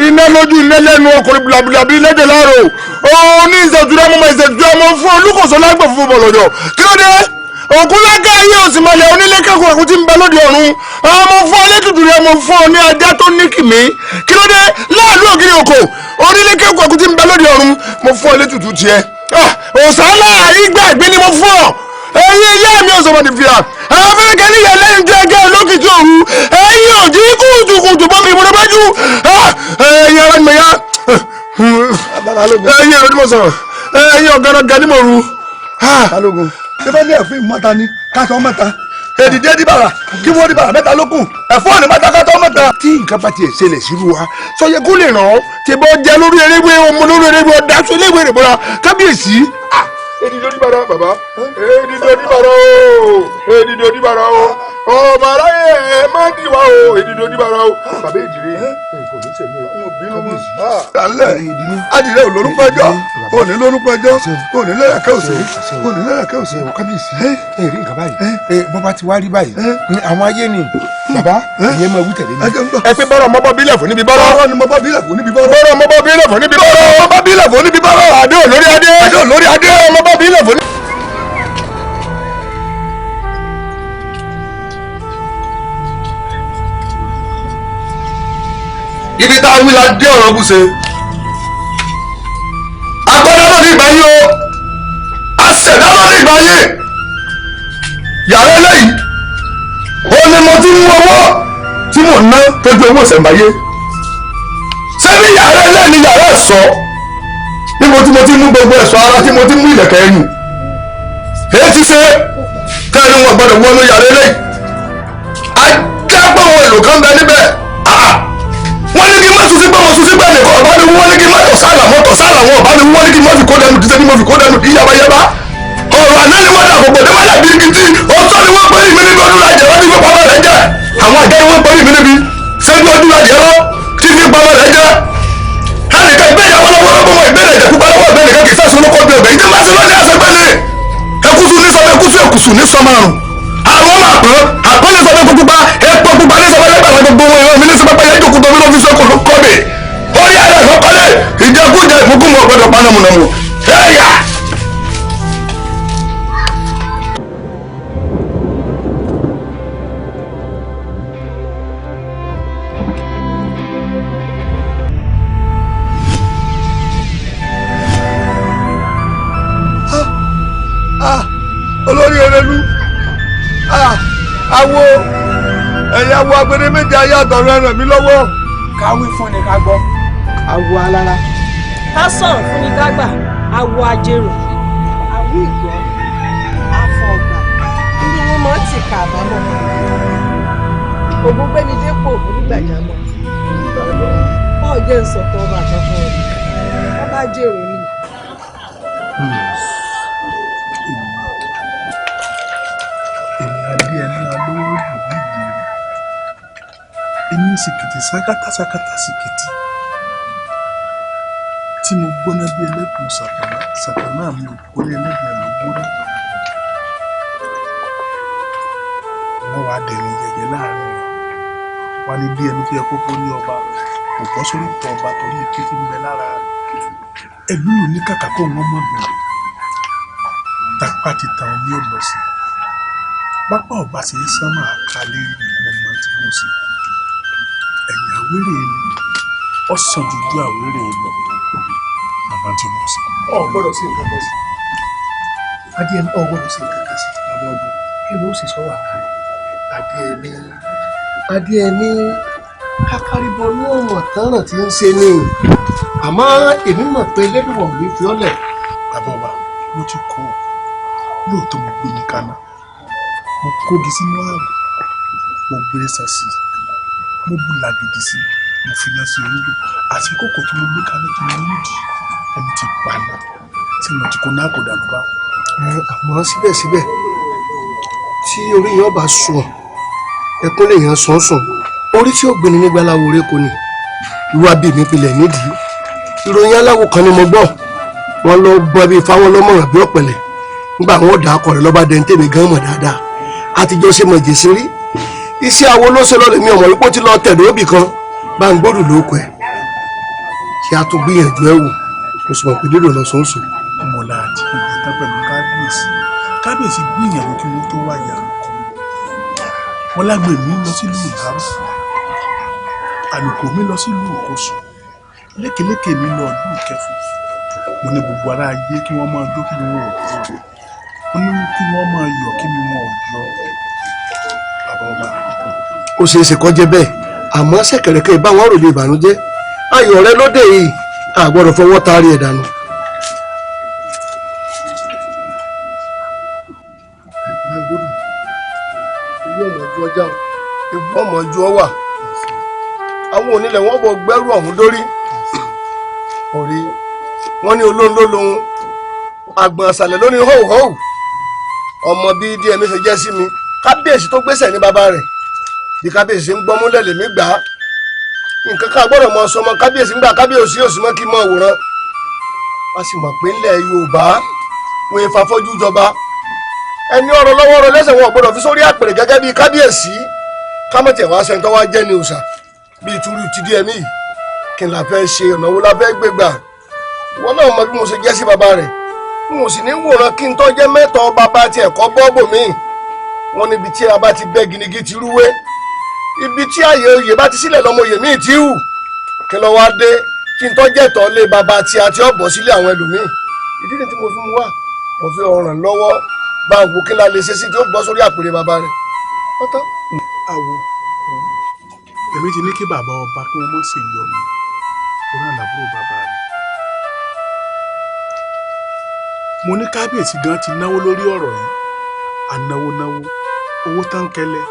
iná lójú iná lẹ́nu ọkùnrin bìlàbìlà bíi lẹ́dẹ̀ láàrò òun ní ìṣèjúra mọ́ ìṣèjúra mọ́ fún olùkóso lágbè fún bọ̀lọ̀dọ̀ kí ló dé ògúnlágá ayé òsì mọ̀lẹ́ onílé kẹ́kọ̀ọ́ ẹ̀kú tí ń bẹ lóde ọ̀run ọmọ fún ọ létùtù rẹ mo fún ọ ní ajá tó ní kìmí kí ló dé láàlú ògiri òkò onílé kẹ́kọ̀ọ́ ẹ̀kú tí ń bẹ lóde ọ̀run mo fún ọ létùtù tiẹ̀ òsàlà ìgbà ìgbín ni mo fún ọ ẹ̀yin ìyá mi ò sọ̀rọ̀ nìfìyà àwọn fẹ́rẹ́kẹ́ ní ìyá lẹ́yìn jẹ́ ẹgẹ́ olókìtì òru ẹ̀yin òjì kùtùkùtù bọ́ mi ìmúdó bájú ẹ̀yin ara ni mo yá ẹ̀yin ẹ̀rọ ni mo sọ̀rọ̀ ẹ̀yin ọ̀gá ni mo ru. Balógun ṣé bá ní ẹ̀fín mọ́ta ni káṣọ mọ́ta Èdìdé dìbàrà kí wọ́n dìbàrà mẹ́ta lókun ẹ̀fọ́ ni pátákátá mẹ́ta. Tí nǹkan bá tiẹ̀ ṣẹlẹ̀ sírú wa sọ yẹ kó lè ràn ọ́ tí bọ́ jẹ lórí eréwé ọmọ lórí eréwé ọ̀dà sọ eléwé rẹ̀ bọ́ra kábíyèsí. Èdìdé oníbàárà bàbá, èdìdé oníbàárà o, èdìdé oníbàárà o, ọmọ aráyé ẹ má dìwà o, èdìdé oníbàárà o. Bàbá èjìrè kò ní sẹ́mi kábíyèsí. Alẹ́ adìrẹ ò lórúkọ ẹjọ́, òní lórúkọ ẹjọ́, òní lẹ́rẹ̀kẹ́ òsè, òní lẹ́rẹ̀kẹ́ òsè. Kábíyèsí ẹ rí nǹkan báyìí, bọ́ bá ti wá rí báyìí àwọn ayé ni bàbá ìyẹn máa wí tẹ̀lé mi. Ẹ pé bọ́rọ̀ mọ́bọ́ bílẹ̀ fún níbi bọ́rọ̀. Bọ́rọ̀ ni mọ́bọ́ bílẹ̀ fún níbi bọ́rọ̀. Bọ́rọ̀ mọ́bọ́ bílẹ̀ fún níbi bọ́rọ̀. Mọ́bọ́ bílẹ̀ fún níbi bọ́rọ̀. Adé olórí adé. Adé olórí adé. Mọ́bọ́ bílẹ̀ fún. Ibi tá a wí la dé ọ̀rọ̀ bùṣe. Agbọ́dọ̀ ló ní ìgbà yìí o, aṣẹ̀dá ló ní ìgbà yìí. Yàrá eléyìí, ó ní mo ti mú owó tí mò ń ná tọ́jú owó ìṣẹ̀ǹbáyé. Ṣé ní yàrá eléyìí ni yàrá ẹ̀ṣọ́? Níbo tí mo ti mú gbogbo ẹ̀ṣọ́ ara tí mo ti mú ìlẹ̀kẹ̀ ẹ̀yìn. Èyí ti ṣe tẹ́ni wọn gbọ́dọ̀ wọnú yàrá eléyìí. Ajẹ́pọ̀ àwọn èlò kan bẹ níbẹ̀. Wọ́n ní kí n má tún sí pé mo tún sí pé nìkan ọ̀bá mi wọ́n ní kí n má tọ̀ sálà mọ́ tọ̀ sálà wọn ọ̀bá mi wọ́n ní kí n má fi kó dẹnu díṣẹ́ ní mo fi kó dẹnu kí yabayaba. Ọ̀rọ̀ àná ni wọ́n dà gbogbo ní wọ́n dà birikiti ọ̀tọ́ ni wọ́n pẹ́lú mi níbi ọdún lajẹ̀ wọ́n ti fi pamọ́ rẹ̀ jẹ́. Àwọn àjẹ́ ni wọ́n pẹ́lú mi níbi sẹ́ni ọdún lajẹ̀ rọ́ tí fi pamọ́ rẹ̀ jẹ́. Ẹnìkan ìbéèrè àwọn ọlọ́wọ́ ọlọ́wọ́ ìbéèrè ìjẹ̀kú lọ́wọ́ ìbéèrè kan kì í sẹ́sùn lóko bí ọbẹ̀ ìdí máa ṣe lọ́jà ẹsẹ̀ pẹ́lẹ́. Ẹkúsù ní sọmọ ẹkúsù ẹkùsù ní sọmọ àrùn. Àwọn ọmọ àpọ́n àpọ́n ní sọmọ ẹkú pupa epo pupa ní sọmọ ẹlẹ́gbàá gbogbo wọn ìwọ mi ní sọmọ pẹ́yẹ jókòó tó mi ló fi sọ́kò ló kọ́ mi. Orí ara ẹ̀ lọ́kọ́lé ìjẹkújẹ ìmúkúmu ọ̀gbọ́dọ̀ pa nàmúnàmú. Ẹ̀yà! Olórí Erelu, awo ẹ̀yin awo agbede méje ayé àtọ̀run ẹ ràn mí lọ́wọ́. Ká wí fún ni ká gbọ́, awo alára. Ká sọ̀rọ̀ fún ni ká gbà, awo ajérò. Àwí ìgbọ́, afọ ọgbà, irú wọn máa ń tìka àbámọ̀. Ògùn gbẹ́ni dépò onígbàjámọ̀. Bọ́ọ̀ jẹ́ ń sọ̀tọ̀ ọba àkọ́kọ́ rẹ̀, ọba ajérò ni. Èmi sìkìtì sákátá sákátá sìkìtì tí mo gbóná bí ẹlẹ́kùn sàtàná sàtàná mi ò gbóná ẹlẹ́gbẹ̀ẹ́ ló gbóná. Wọ́n wá dẹni yẹ̀yẹ́ láàrin wọn wá ní bí ẹni tó yẹ kó borí ọba kò bọ́ sórí ipò ọba torí ike tí ń bẹ lára rẹ̀. Ẹ̀lú ló ní kàkà kó wọ́n mọ̀ bẹ̀rẹ̀ tapá ti ta omi ò lọ sí pápá ọba sì ń sán máa ka lérí mo mọ tí wọ́n sì ẹ̀yìn àwérè ni ọ̀sán dúdú àwérè lọ bàbá tí wọ́n sì. Ọ gbọ́dọ̀ sí nǹkan kan sí adéẹmí, ọ gbọ́dọ̀ sí nǹkan kan sí bàbá ọba kí ló sì sọ̀rọ̀ àkàrẹ adéẹmí. Adéẹmí kákàríbọ ní ọmọ tánràn tí ń ṣe ni àmọ́ èmi mọ̀ pé lẹ́dùnwọ̀n ò ní fi ọ́ lẹ̀. Bàbá ọba mo ti kó o lóòótọ́, mo gbé ní kaná, mo kógi sínú àrùn, mo gbé ẹsẹ̀ sí i, mo bu làgìdì sí i, mo fi iná sí orílò àti kókò tó mo gbé kaná tó mo nídìí ẹni ti paná tí mo ti kó náà kò dànù bá. Àmọ́ síbẹ̀síbẹ̀ tí orí yẹn ọba sùn ẹkún lè yàn sùn sùn orí tí ó gbéni nígbà láwo orí kò ní ìwà bí mi pilẹ̀ nídìí. Ìròyìn aláwo kan ni mo gbọ́, wọn lọ gbọ́ bí fáwọn lọ́mọ̀ràn bí ọ̀pẹ̀lẹ̀ nígbà wọn ò dà akọ rẹ̀ lọ́ba dẹ́ntẹ́mi gan mọ̀ dáadáa àtijọ́ ṣe mọ̀ jèsì rí iṣẹ́ awo ló ṣe lọ́lẹ̀ mi ọmọ yìí kó ti lọ tẹ̀lé òbí kan bá ń gbódù lóko ẹ̀ kí a tún gbìyànjú ẹ̀ wò mo sì mọ̀ pé dídò lọ sọ́nsọ́. Mọ̀lá àti ìgbẹ́ta pẹ̀lú kábíyèsí kábíyèsí gbìyànjú kí wọ́n tó wáyà wọn lágbè mi lọ sílùú ìláró, àlùkò mi lọ sílùú òkosù, lékeléke mi lọ ìlú ìkẹfù. Mo ní gbogbo ará ayé kí wọ́n máa jó kí mi wọn ò jó, mo ní kí wọ́n máa yọ̀ kí mi wọn ò yọ̀. Bàbá ọba. Ó ṣeé ṣe kó jẹ́ bẹ́ẹ̀ àmọ́ ṣẹ̀kẹ̀rẹ̀kẹ̀ bá wọn ròde ìbànújẹ́ ayọ̀ rẹ lóde yìí a gbọ́dọ̀ fọwọ́ taari ẹ̀ dànù. Orí ọmọ ojú ọjà o, egbò ọmọ ojú ọ wà. Àwọn onílẹ̀ wọn bọ̀ gbẹ́rù ọ̀hún dórí. Orí wọn ní olóńló lòun, àgbọ̀n àṣàlẹ̀ ló ní hóhóhó. Ọmọ bíi díẹ̀ mi ṣe jẹ́ sí mi, kábíyèsí tó gbéṣẹ̀ ní bàbá rẹ̀. Bí kábíyèsí ń gbọ́múlẹ̀ lèmi gbà á. Nǹkan ká gbọ́dọ̀ mọ sọmọ kábíyèsí ń gbà kábíyèsí yóò sì mọ́ kí n mọ òwòrán. Wọ́n sì mọ̀ pé ńlẹ̀ Yorùbá wọn èèfà fọ́jú jọba. Ẹni ọ̀rọ̀ lọ́wọ́ ọ̀rọ̀ lẹ́sẹ̀ wọn ò gbọ́dọ̀ fi sórí àpèrè gẹ́gẹ́ bíi kábíyèsí. Kámọ̀tì ẹ̀wá sẹ́ńtọ́ wá jẹ́ ní òòṣà bíi túrú ti díẹ̀ mí. Kí n la fẹ́ ṣe, ọ̀nà wo la fẹ́ gbé gbà? Ìwọ náà mọ bí mo ṣe jẹ́ sí bàbá rẹ̀. N ò sì ní wòran kí n tó jẹ́ mẹ́tọ́ bàbá tiẹ̀ kọ́ bọ́ọ̀bù mi. Wọ́n níbi tí a bá ti bẹ́ ginigi ti rúwé, ibi tí ààyè oyè bá ti sílẹ̀ lọ́mọ oyè míì ti hù. Kí lọ́ wá dé kí n tó jẹ́tọ̀ lé bàbá tí a ti ọ̀bọ̀ sílé àwọn ẹlòmíì? Ìdí ni tí mo fi mú wá, mo fi ọ̀ràn lọ́wọ́ bá ń wo kí la lè ṣe sí tí ó bọ́ sórí àpèrè bàbá rẹ̀. Ọ̀tán. Àwo, èmi ti ní kí bàbá ọba kí wọ́n mọ̀ sí yọnu torí àlàbúrò bàbá rẹ̀. Mo ní kábíyèsí gan ti náwó lórí ọ̀rọ̀ yìí, ànáwó náwó, owó tán kẹlẹ̀,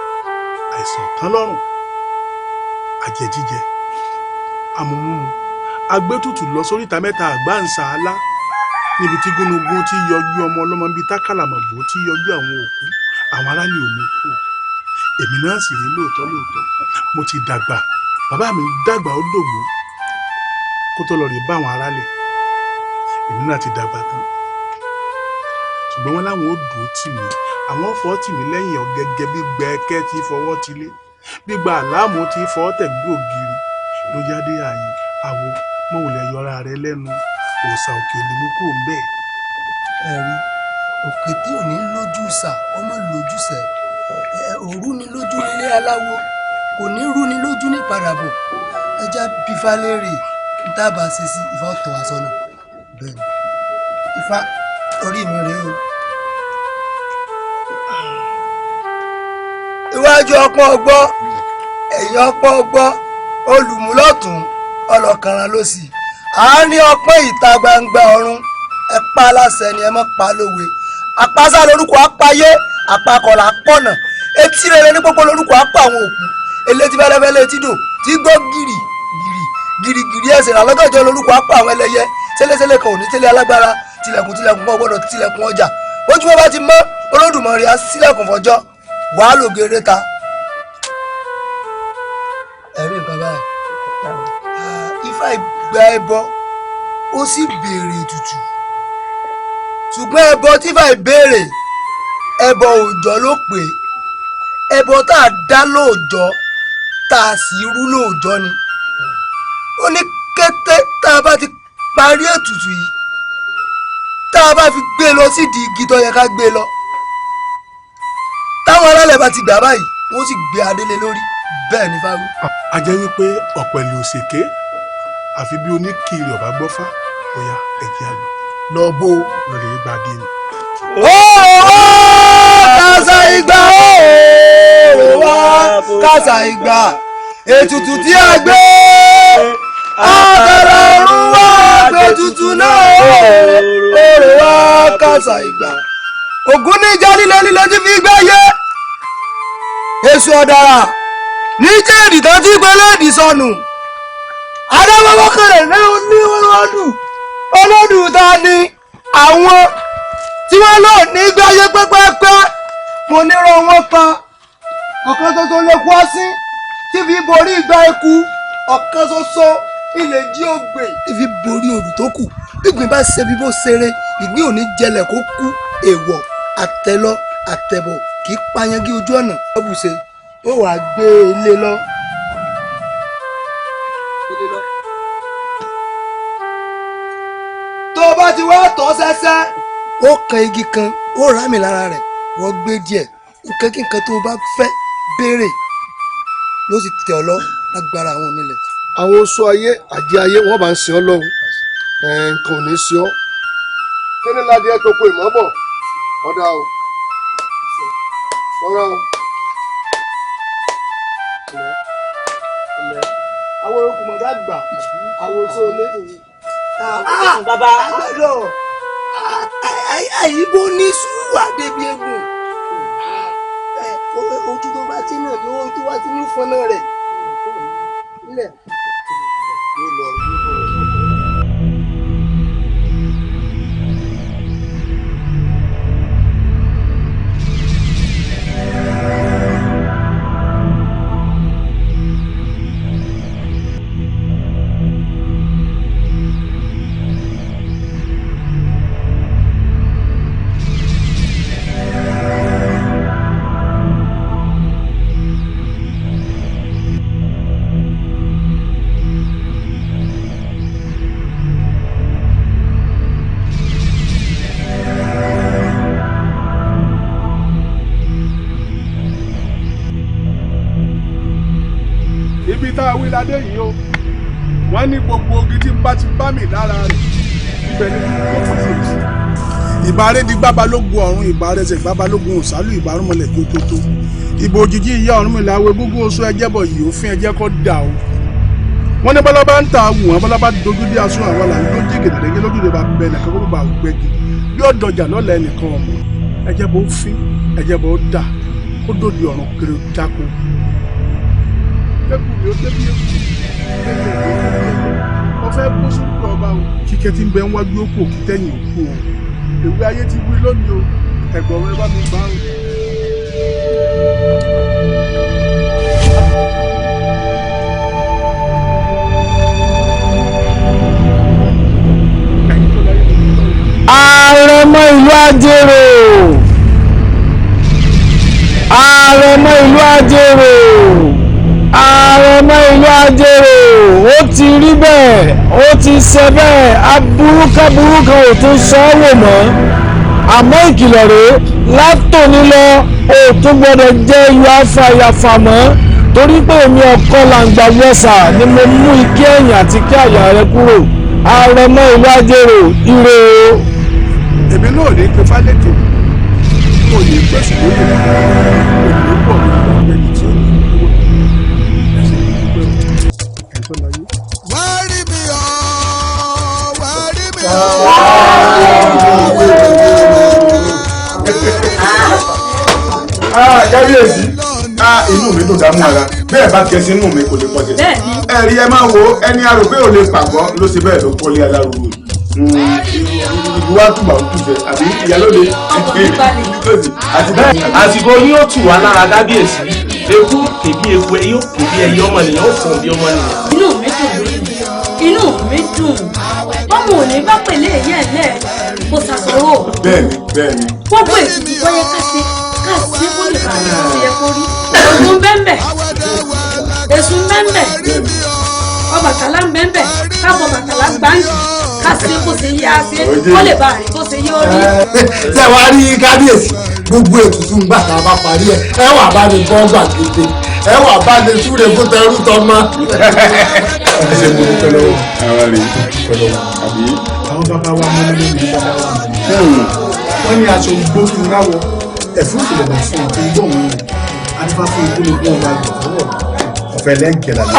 àìsàn tán lọ́rùn, àjẹjíjẹ, àmúmúmu, agbétutù lọ sóríta mẹ́ta àgbáǹsà alá níbi tí gúnugún ti yọjú ọmọ ọlọ́mọ bíi tákàlàmọ̀gbò ti yọjú àwọn òkú, àwọn aráàlú òun kú. Èmi náà sì rí lóòótọ́ lóòótọ́, mo ti dàgbà, bàbá mi dàgbà ó dògbò kó tó lọ rí bá àwọn aráàlẹ̀. Èmi náà ti dàgbà tán, ṣùgbọ́n wọn láwọn ò dùn ó tì mí, àwọn fọ́ tì mí lẹ́yìn ọ̀gẹ́gẹ́ bí gbẹ́kẹ́ tí fọwọ́ ti lé, gbígba àlámù tí fọwọ́ tẹ̀gbẹ́ ògiri ló jáde. Àyè àwo mọ̀wùlẹ̀ yọra rẹ lẹ́nu, òòṣà òkè ò lè mú kúrò ńbẹ̀. Ẹ̀rí òkè tí ò ní lójú sà, ọmọ lójú sẹ̀, òru ni lójú nílé aláwo, kò ní rú ni lójú ní padàbọ̀. Ẹja bífá léèrè ń tábà ṣe sí Ifá ọ̀tọ̀ àsọnà. Bẹ́ẹ̀ ni Ifá orí mi rèé o. Iwájú ọpọ́n ọgbọ́, ẹ̀yìn ọpọ́n ọgbọ́, olùmúlọ̀tún ọlọ́kànràn ló sì. Àárín ọpọ́n ìta gbangba ọ̀run, ẹ pa aláṣẹ ni ẹ mọ́ pa lówe. Àpáṣá lórúkọ apáyé, àpakọ̀là pọ̀nà. Etí rere ní pópó lórúkọ apá àwọn òkú. Elétí fẹ́lẹ́fẹ́lẹ́ etí dò tí gbọ́ gìrì gìrì gìrì gìrì ẹsẹ̀ rà lọ́gànjọ́ lórúkọ apá àwọn ẹlẹ́yẹ. Sẹ́lẹ́sẹ́lẹ́ kan ò ní tẹ́lẹ̀ alágbára, tilẹ̀kùn tilẹ̀kùn kọ́ gbọ́dọ̀ tilẹ̀kùn ọjà. Bójúmọ́ bá ti mọ́, Olódùmarè á ṣílẹ̀kùn fọjọ́, wàá lògèrè ta. Ẹ̀rí nǹkan báyìí. Ifá ìgbà ẹbọ, ó sì béèrè ètùtù. Ṣùgbọ́n ẹbọ tí Ifá ìbéèrè, ẹbọ òòjọ́ ló pè é. Ẹbọ tá a dá lóòjọ́, tá a sì rú lóòjọ́ ni. Ó ní kété tá a bá ti parí ètùtù yìí, tá a bá fi gbé lọ sídìí igi tó yẹ ká gbé lọ, táwọn alálẹ̀ bá ti gbà báyìí, wọ́n sì gbé adé lé lórí. Bẹ́ẹ̀ ni fáwí. A jẹ́ wípé ọ̀pẹ̀lẹ̀ òsèké àfi bí oníkiri ọ̀bá gbọ́fá, ọ̀yà ẹ̀jẹ̀ àlọ́. Lọ bó lọ́lẹ̀ gbadé ni. Ó kásá ìgbà, ó wá kásá ìgbà, ètùtù tí a gbé àkàrà ọ̀run wá gbẹ̀tùtù náà, ó wá kásá ìgbà. Ògún níjà líle líle tí fi gbá yé èso ọ̀dàrà níjẹ́ èdì tó ti gbé léèdì sọnù. Adáwọ́wọ́kẹ̀rẹ̀ ní olódù olódù ta ni àwọn tí wọ́n lò ní gbáyé pẹ́pẹ́pẹ́. Mo nírọ̀ wọn pa ọ̀kan ṣoṣo lè kú ọsín tí fi borí ìgbà eku, ọ̀kan ṣoṣo ilé jí ògbè tí fi borí òrù tó kù. Ìgbín bá ṣe bí bó ṣeré, ìgbín ò ní jẹlẹ̀ kó kú. Èèwọ̀ àtẹlọ àtẹ̀bọ̀ kì í payangí ojú ọ̀nà. Ọ̀bùṣe ó wàá gbé ilé lọ. Tó o bá ti wá tọ́ sẹ́sẹ́, ó kan igi kan, ó rà mí lára rẹ̀, wọ́n gbé díẹ̀. Nǹkan kí nǹkan tó o bá fẹ́ béèrè ló sì tẹ̀ ọ́ lọ lágbára àwọn onílẹ̀. Àwọn oṣù ayé àjẹ ayé wọn bá ń sìn ọ́ lọ́hùn, nǹkan ò ní sí ọ́. Kí ni ládìẹ tó kó ìmọ̀ bọ̀? Ọ̀dà o, ọ̀rọ̀ o. Àwọn orúkọ mọ̀dá gbà, àwọn oṣù olé. Bàbá àgbàdo àyíbó ní sùúrù àdébí egun ojú tó tí náà ni ó tó wá sí ní fọnà rẹ̀ nílẹ̀. Ibi tá a wí ládé yìí o, wọ́n ní gbogbo ogi tí ń bá ti bá mi lára rẹ̀ ibẹ̀ ni kò fà sí. Ìbárẹ́ di gbábalógun ọ̀run, ìbárẹ́sẹ̀ gbábalógun òsálù, ìbárúnmọlẹ̀ tótótó, ìbò òjijì ìyá ọ̀run mi làwọn egúngún oṣù ẹjẹ́bọ̀ yìí òfin ẹjẹ́ kọ́ dà o. Wọ́n ní bọ́lábá ń ta awù wọn, bọ́lábá dojú dé aṣọ àwọn là ń lójú gèdèdègé lójúde bá bẹ nìkan kó bá gbẹ́gi bí ọ̀dọ̀jà lọ́la ẹnìkan ọ̀mọ́ ẹjẹ́ bó fín ẹjẹ́ bó dà kó dòdì ọ̀run kiri dáko. Kẹ́kùn mi ó débi eku mo fẹ́ bó sókè ọba o. Kíkẹ́ tí ń bẹ ń wájú ó kù òkú tẹ́yìn òkú o. Èwe ayé ti wí lónìí o, ẹ̀gbọ́n rẹ bá mi gbá o. Àrẹ̀mọ ìlú Ajérò, àrẹ̀mọ ìlú Ajérò, àrẹ̀mọ ìlú Ajérò, ó ti rí bẹ́ẹ̀, ó ti ṣe bẹ́ẹ̀, aburúkàburú kan ò tún sọ ọ́ wò mọ́. Àmọ́ ìkìlọ̀ rèé, látòní lọ ò tún gbọ́dọ̀ jẹ́ iyọ̀ afàyàfà mọ́, torí pé èmi ọkọ làǹgbà wọ́sà ni mo mú ike ẹ̀yìn àti ike àyà rẹ kúrò. Àrẹ̀mọ ìlú Ajérò, ire o. Èmi náà ní pé fálẹ́kẹ̀ n ò ní pẹ̀sùn lóye n ò ní pọ̀ ní ọ̀gbẹ́ni tí ó ní ìwọ ẹ̀sìn ìdúpẹ́ ẹ̀tọ́ láyé. Wá rí mi ọ́, wá rí mi ọ́. Kábíyèsí, inú mi dùn dámú ara bẹ́ẹ̀ bá kẹsí inú mi kò lè pọ̀ jẹ. Ẹ rí ẹ máa wo ẹni arò pé ò lè pàgọ́ ló ṣe bẹ́ẹ̀ ló kọ́lé alárùrù ìlú wa túbà ń túṣẹ àbí ìyálóde àti bẹ́ẹ̀. Àsìkò yín ó tù wá lára kábíyèsí, eku kèbí eku, ẹyọ kèbí ẹyọ, ọmọnìyàn ó fọ̀n bí ọmọnìyàn. Inú mi dùn lórí, inú mi dùn, ọmọ òní bá pèlè èyí ẹ̀ lẹ́ kó ṣàṣọrò. Bẹ́ẹ̀ni bẹ́ẹ̀ni. Gbogbo ètùtù tó yẹ ká ṣe ká ṣe kó lè bàa rí bó ṣe yẹ kó rí. Ògún bẹ́ńbẹ̀, Èṣù bẹ́ńbẹ̀, Ọbàtálá bẹ́ńbẹ̀, káfọ Bàtálá gbáǹdì ká ṣe bó ṣe yẹ á ṣe kó lè bàa rí bó ṣe yẹ ó rí. Ṣé wàá rí kábíyèsí, gbogbo ètùtù ń gbà tá a bá parí ẹ, ẹ wà bá mi bọ́ gbàgede, ẹ wà bá mi súre fún tẹrú tọmọ. Ẹ ṣe mo dúpẹ́ lọ́wọ́ ara rẹ̀ dúpẹ́ lọ́wọ́ àbí. Àwọn bàbá wa mọ́ nínú ìlú bàbá wa wọ́n ní aṣọ gbófin ráwọ̀ ẹ̀fúùfù lẹ̀bà fún ọ̀tún gbọ̀n wọn rẹ̀ adífá fún ikú ní ọba àgbọ̀fọ́wọ̀ ọ̀fẹ́ lẹ́ǹkẹ̀ lálẹ́.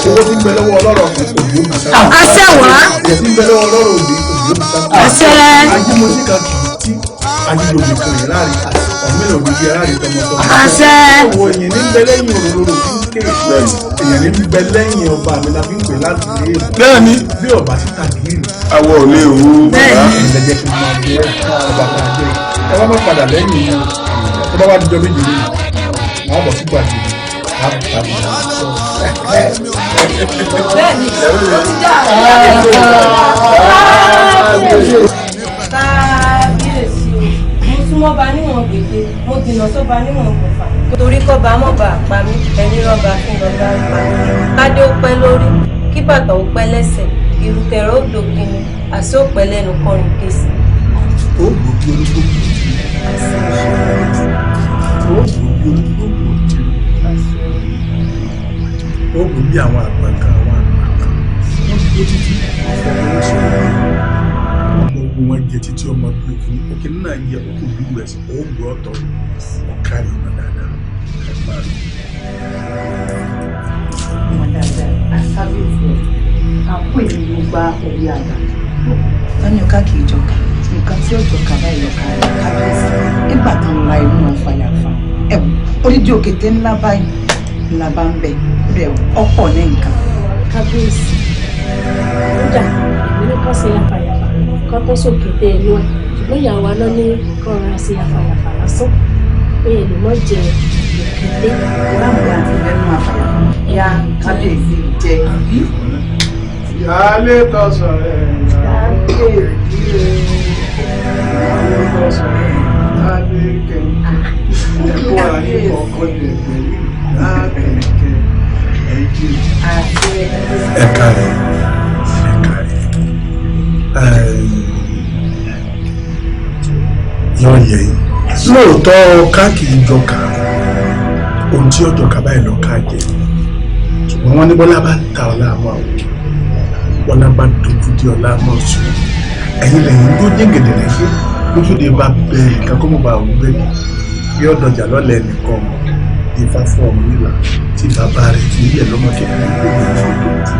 Owó tí ń bẹ lọ́wọ́ ọlọ́rọ̀ òbí ó máa sábà. Àṣẹ wá. Ìyẹn tí ń bẹ lọ́wọ́ ọlọ́rọ̀ òbí òbí ó máa sábà. Àṣẹ. Ajímọ̀sí kan kì í tí ajílòmí kan yẹn láàrin ọ̀mìnà òbí aláàrin tọmọtọmọ. Àṣẹ. Owó èèyàn ní bẹ lẹ́yìn òróró fi ń ké. Èèyàn ní bẹ lẹ́yìn ọba mi la fi ń pè láti lé. Bẹ́ẹ̀ni. Bí ọba sí tàbí ìlú. Awọ ò lè wú. Bẹ́ẹ̀ni. Ẹ jẹ́ kí n máa bẹ ọba kan jẹ́. Ẹ wá má padà lẹ́yìn yìí. Tó bá wá dijọ́ méje lónìí, màá bọ̀ sí gbàgede. Bẹ́ẹ̀ni, ó ti dá. Kábíyèsí o, mo súnmọ́ ba níwọ̀n gbèdé, mo jìnnà sọ́ba níwọ̀n gbọ̀fà. Torí kọ́ba mọ́ba àpá mi, ẹni rọ́ba kí lọ́ba ń pa mí. Kádé ó pẹ́ lórí, kí bàtà ó pẹ́ lẹ́sẹ̀, ìrùkẹ̀rẹ̀ ó dògini, àṣé ó pẹ́ lẹ́nu kọrin kése. Ó gbòógì olúgbòógì. Ó gbòógì olúgbòógì. Ó gbòógì àwọn àgbà kan, àwọn àgbà kan. Wọ́n dúró títí, wọ́n fọwọ́ wọn sí ọmọ ogun wọn jẹ títí ọmọ bí òkè òkè náà yẹ òkú bí rẹ̀ sí ó gbọ́ ọ̀tọ̀ ọ̀kárí ọmọ dáadáa ẹ̀ máa rí. Ọmọ dáadáa, asábíyèsí ẹ̀, àpò èmi ló gba òwe àgbà. Wọ́n ní ọ̀ká kì í jọkà, nǹkan tí ó jọkà báyìí lọ́ka rẹ̀ kábíyèsí. Nígbà tó ń la inú wọn fàyàfà, ẹ̀wọ̀n Odidi òkété ńlá báyìí ńlá bá ń bẹ rẹ ọ̀pọ̀ ní nǹkan. Kábíyèsí, kódà èmi ní kàn ṣe yàfàyàfà kán tó sòkété inú ẹ̀, ṣùgbọ́n ìyàwó wa náà ní kàn ra ṣe yàfàyàfà lásán pé èlò mọ́ jẹ òkété. Báwo àti ìlẹ́nu àfàyàfà ya kábíyèsí jẹ. Ìyáálé tọ̀sán rẹ̀ ìyáálé tọ̀sán rẹ̀ ìyáálé kẹ̀kẹ́ ẹ̀kọ́ ayé kọ̀ọ̀kan lè pẹ̀lú ìyáálé kẹ̀kẹ́ ẹ̀jẹ̀. Ẹ káre, ẹ káre, yọ yẹ yín lóòótọ́ ká kì í jọkà, ohun tí ó jọkà báyìí lọ ká jẹ, ṣùgbọ́n wọ́n ní bọ́lá bá ń ta ọlá àmọ́ àwọn bọ́lá bá dojú dé ọlá àmọ́ sùn ẹ̀yin lẹ́yìn tó jẹ́ gẹ̀dẹ̀rẹ̀ fún lójúde bá bẹ nǹkan kó mọ̀ bá wù bẹ́ẹ̀ bí ọ̀dọ̀jà lọ́lẹ̀ nìkan mọ̀ ifá fún Ọ̀rúnmìlà tí bàbá rẹ̀ fi ilẹ̀ lọ́mọ kékeré lóde fún tó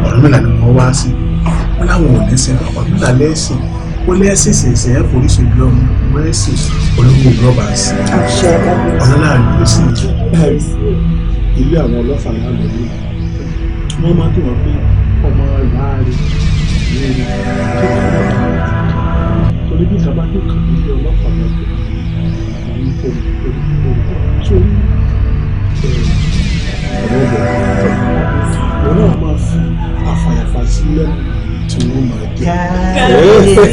Ọ̀rúnmìlà ni wọ́n wá sí wọn láwọn ò ní sin Ọ̀rúnmìlà lẹ́sìn ó lẹ́sìn ṣẹ̀ṣẹ̀ ẹ̀ forí ṣe bí ọmọ wẹ́ẹ̀sì olówó rọ́bà sí ọlọ́lá rẹ̀ sí. Ilé àwọn ọlọ́fà lálọ́ ní wọ́n máa tó wọn pé ọmọ láàrin ní kí torí bí ìjọba tó kàn nílé ọlọ́fà lọ́dọ̀ ní sórí ọ̀rọ̀ bọ̀ wọn náà máa fi àfàyàfà sílẹ̀ tí wọ́n máa jẹ.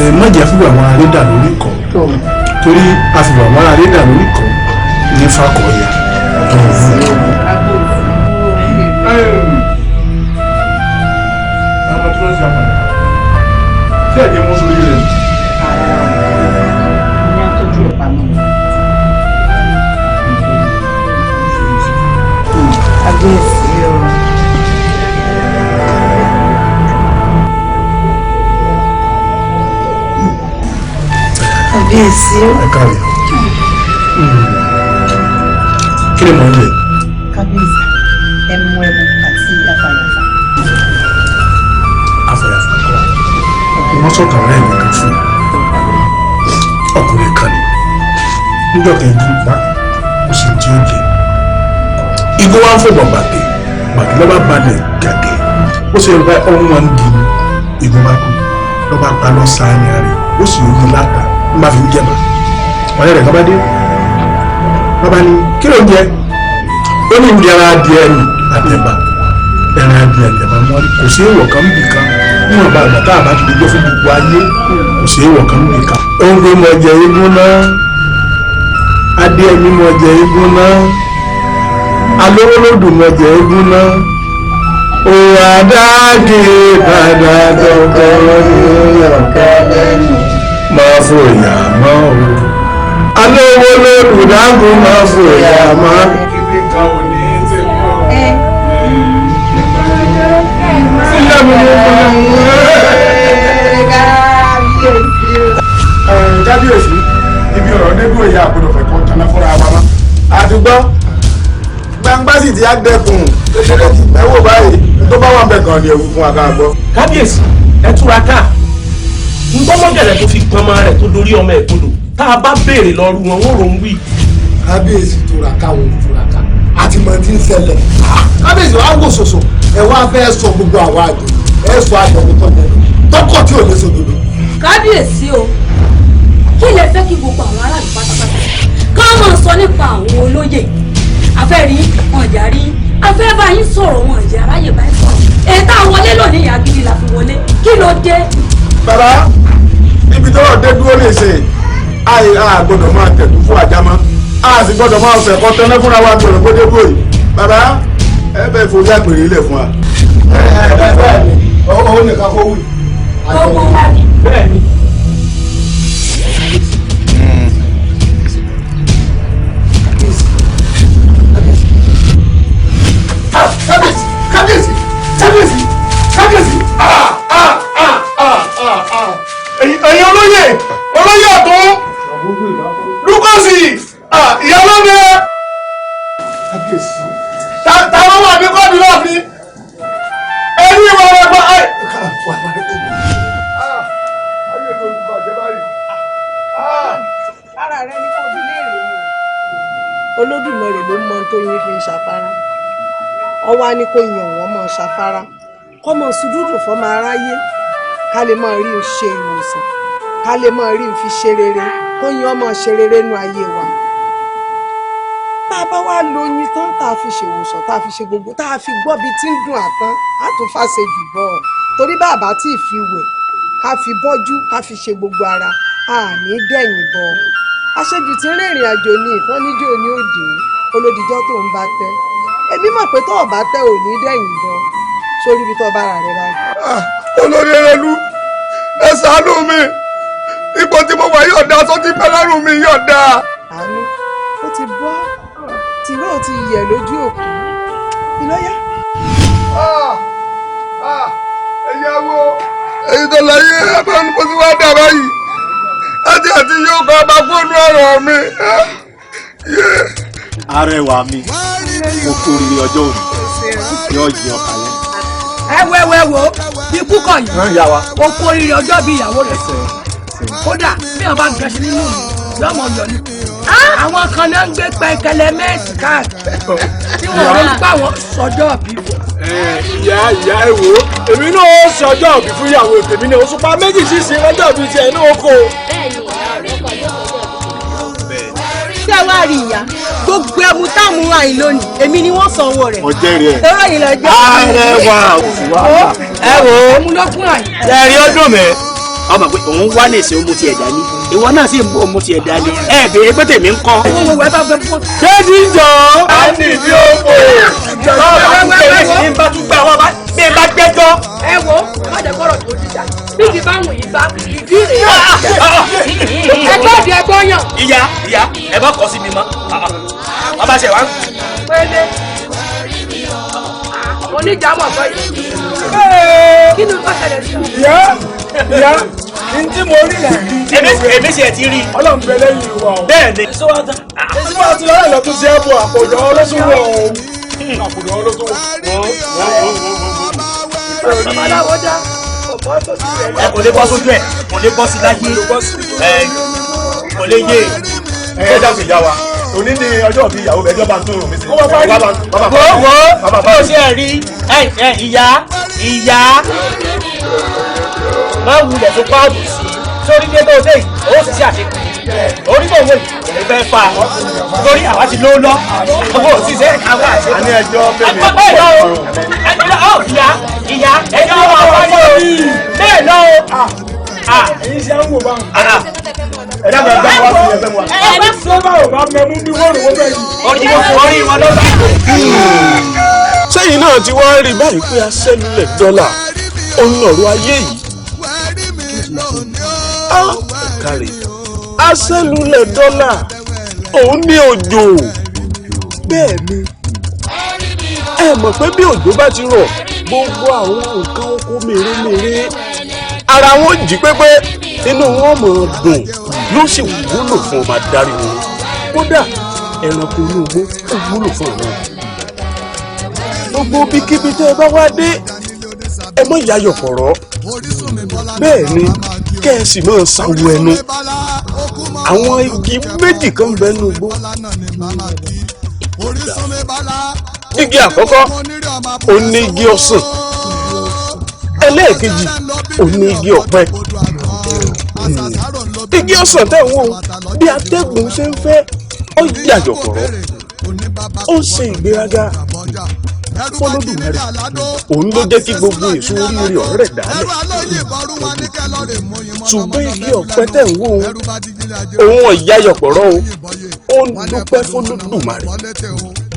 Ẹ má jẹ́ fún àwọn arédà lórí kọ́, torí àfihàn àwọn arédà lórí kọ́ ní fakọ̀ọ́yà. Àwọn tí wọ́n ti àpàdé tí ẹ̀jẹ̀ mú sórí rẹ̀. Ní àtọ́jú ẹ̀ pamọ́. Kábíyèsí o. Kábíyèsí o. Ẹ káre. Kí ni mò ń jẹ? Kábíyèsí, ẹmu ẹmu àti àfàyàfà. Àfàyàfà kọ́. Wọ́n sọ̀tàn ọ̀rẹ́ mi kan fún ọkùnrin kan ní. Níjọ́ kan igun pa, ó sì ti ó jẹ. Igun wá ń fò bọ̀ gbàgbé, gbàgbé lọ́ba balẹ̀ gàgé. Ó sì rẹ ohun wọn di igun bá kú. Lọ́ba pa lọ sáà ní rẹ̀, ó sì yí láta, ń bá fi ń jẹba. Ọ̀rẹ́ rẹ̀ kan bá dé. Bàbá ní kí ló ń jẹ? Ó ní ìdí ara adìẹ ni àtẹ̀bà. Ẹran adìẹ àtẹ̀bà mọ́ kò sí èèwọ̀ kan níbì kan. Níwọ̀n bá àgbà tá a bá ti dojọ́ fún gbogbo ayé kò sí èèwọ̀ kan níbì kan. Ó ń gbé mọ jẹ igun náà. Adìẹ mi mọ jẹ igun náà. Alówólódù mọ jẹ igun náà. Òwò àdáàgé padà dọ̀kọ̀ ní ọ̀kẹ́ lẹ́nu. Máa fòyà mọ́ o. Alówólódù dágùn máa fòyà mọ́. Kábíyèsí, ibi ọ̀rọ̀ dégún ìyá àgbọ̀dọ̀ fẹ́ kọ́ kaná fúnra wa mọ́. Àdúgbò gbangba sì ti á dẹkùn ẹ wò báyìí tó bá wà ń bẹ gan ni ewu fún wa ká gbọ́. Kábíyèsí, ẹ túra ká ntọ́mọ́gẹ̀rẹ̀ tó fi pọnmọ rẹ̀ tó dorí ọmọ ẹ̀ kodò tá a bá béèrè lọ́rù wọn wọ́n rò ń wí. Kábíyèsí túra ká wọn ò túra ká àti mọ̀ tí ń ṣẹlẹ̀. Kábíyèsí wa wò sòsò ẹ wá fẹ́ sọ gbogbo àwọn àjò ẹ sọ àjọ tó tọ́ tọkọ tí ò lè sọ dodo. Kábíyèsí o, kí lẹ fẹ́ kí gbogbo àwọn aráàlú pátápátá ká máa sọ nípa àwọn olóyè afẹ́ rí wọn ìjà rí afẹ́ bá yín sọ̀rọ̀ wọn ìjà aráyè bá yín sọ̀rọ̀ ètò àwọlé lónìí ìyá gidi la fi wọlé kí ló dé. Bàbá, ibi tọ́rọ̀ dé dúró lè ṣe àì a gbọ́dọ̀ máa tẹ̀tù fún ajá mọ́ a sì gbọ́dọ̀ máa fẹ̀kọ́ tẹ́lẹ̀ fúnra wa gbọ́dọ̀ kó dé dúró yìí. Bàbá, ẹ bẹ́ẹ̀ forí àpèrè ilẹ̀ fún wa. Ẹ bẹ́ẹ̀ ni òun nìkan kó wù. Bẹ́ẹ̀ ni. Kábíyèsí, kábíyèsí, kábíyèsí, kábíyèsí. Ẹ̀yin olóyè, olóyè ọ̀tún, Lúkọ́sì, ìyálóde. Olódùmarè ló mọ ohun tó yín fi ń ṣàfárá. Ọwọ́ á ní kó yan wọ́n mọ́ ṣàfárá, kọ́ mọ́ sùdúdù fọ́mọ aráyé, ká lè máa rí i ṣe ìwòsàn, ká lè máa rí i fi ṣe rere, kó yan ọmọ ṣe rere nú ayé wa. Tá a bá wá lo oyin tán, tá a fi ṣèwòsàn, tá a fi ṣe gbogbo, tá a fi gbọ́ bí tí ń dùn àtán, á tún fàṣẹ jù bọ́ ọ. Torí bàbá tí ì fi wẹ̀, ká fi bọ́jú, ká fi ṣe gbogbo ara, a ní dẹ̀yìn bọ́. Aṣejù tí ń rìnrìn àjò ní ìtàn níjó ní òde olódìjọ́ tó ń bá tẹ́. Èmi mọ̀ pé tó o bá tẹ́ ò ní dẹ̀yìn bọ́ sórí ibi tó bá ra rẹ báyìí. Olórí Erelú, ẹ ṣàánú mi, ipò tí mo wà yóò dáa, sọtí pẹlẹrù mi yóò dáa. Àánú ó ti bọ́, tìró ti yẹ̀ lójú òkú ìlọ́yà. Ẹ̀yà wo èyí tó láyé ẹ bá ń bó sí wá dà báyìí, àti yóò kọ́ ọba fóònù ọ̀rọ̀ mi. Arẹwà mi, mo kú oríire ọjọ́ òní, yóò yẹ ọ kalẹ̀. Ẹ wẹ́wẹ́ wo ikú kọ̀ yìí, o kú oríire ọjọ́ bí ìyàwó rẹ̀. Kódà bí wọn bá gẹ̀ẹ́sì nínú mi yọmọ yọ ni. Àwọn kan náà ń gbé pẹ̀kẹ̀lẹ̀ mẹ́ẹ̀sì káàkiri tí wọ́n rí pa wọn sọjọ́ bí fún. Ìyá ẹ wò ó, èmi náà ó sọjọ́ òbí fún ìyàwó tèmi náà, Òṣùpá méjì sísìn lọ́jọ́ òbí tiẹ̀ náà kò. Ṣé wàá rí ìyá gbogbo ẹmu táàmù wà yìí lónìí, èmi ni wọ́n sanwó rẹ̀. Mo jẹ́rìí ẹ̀. Lọ́rọ̀ yìí lọ jẹ́. Arẹwà ẹ wò ó, ẹmu ló kún àyè. Ṣe rí ó dùn mí. Ọmọ pé òun wá ní ìsìn òun ti ẹ̀dá ní, ìwọ náà sì ń bó òun ti ẹ̀dá ní, ẹ béèrè pé tèmi ń kọ́. Owó wo ẹ bá fẹ́ fún. Ṣé ti ń jọ? A ní ìdí òfò. Bá bá tún gbà wọ́n bá bí n bá gbẹ́jọ́. Ẹ wo, má jẹ́ kọ́rọ̀ tó dìjà, bí kì bá wùn yín bá ìdí rèé. Ẹgbẹ́ òdì ẹgbọ́ yàn. Ìyá ẹ bá kọ sí mi mọ́, ọba ṣe wá. Pélé oníjàmọ̀ bọ́ yìí. Kí ni ó ṣẹlẹ̀ sí mi? Ìyá n tí mo rí lẹ̀ rí. Èmi ṣe ti rí. Ọlọ́run bẹ lẹ́yìn wa o. Bẹ́ẹ̀ ni. Èsì wa ti lọ́rẹ̀ lọ́tún sí ẹ̀bùn àpòjọ ọlọ́sùn wọ̀ o. Àpòjọ ọlọ́sùn wọ̀. Babaláwo dá ọ̀pọ̀ tó sí rẹ̀. Ẹ kò lè bọ́ sójú ẹ̀, kò lè bọ́ sí láyé, ẹ kò lè yé. Ẹ dákun ìyá wa, òní ni ọjọ́ bí ìyàwó ẹjọ́ bá ń tó rùn mí sí. Wo wo bó ṣe rí ìyá ìyá máa wulẹ̀ tó pààbò sí sórí dé tó dé yìí, ó sì ṣe àṣekù orí tó wò yìí kò ní fẹ́ fà á torí àwa ti lówó lọ, àwọn òṣìṣẹ́ àwọn àṣekù. A ní ẹjọ́ bẹ́ẹ̀ mi. Bẹ́ẹ̀ lọ o, ìyá ìyá ẹjọ́ wà wáyé o, bẹ́ẹ̀ lọ o. Èyí ṣe ń wò báwọn. Ẹ dábàá ẹgbẹ́ wa sí ẹgbẹ́ wa. Ẹ ṣé báwo bá mẹ́mú bí wọ́n rò wọ́n bẹ́ẹ̀ yìí. Orí wọn ló bá. Sẹ́yìn náà ti wá rí báyìí pé aṣẹ́lulẹ̀ dọ́là ó ń lọ̀rọ̀ ayé yìí. Kárẹ̀ aṣẹ́lulẹ̀ dọ́là òun ní òjò. Bẹ́ẹ̀ ni, ẹ mọ̀ pé bí òjò bá ti rọ̀, gbogbo àwọn nǹkan oko mèremère ara wọn jí pépé, inú wọn mọ̀ ọ́n dùn, yóò sì wúlò fún ọmọ adarí wọn. Kódà ẹranko inú igbó ó wúlò fún àwọn. Gbogbo bíkíbi tẹ́ ẹ bá wá dé, ẹ mọ̀ yayọ̀ pọ̀rọ̀. Bẹ́ẹ̀ ni kẹ́ ẹ sì máa sanwó ẹnu. Àwọn igi méjì kan bẹ nínú igbó. Igi àkọ́kọ́ ó ní igi ọsàn, ẹlẹ́ẹ̀kejì ó ní igi ọ̀pẹ. Igi ọsàn tẹ̀ ń wò bí atẹ́gùn ṣe ń fẹ́, ó yàjọ̀ pọ̀rọ̀, ó ń ṣe ìgbéraga fọlọ́dúnmẹ́rẹ̀, òun ló jẹ́ kí gbogbo èso oríire ọ̀rẹ́ dálẹ̀. Ṣùgbọ́n igi ọ̀pẹ tẹ̀ ń wò òun ọ̀yá yọ̀pọ̀rọ̀ o, ó ń dúpẹ́ fọlọ́dúnmẹ́rẹ̀.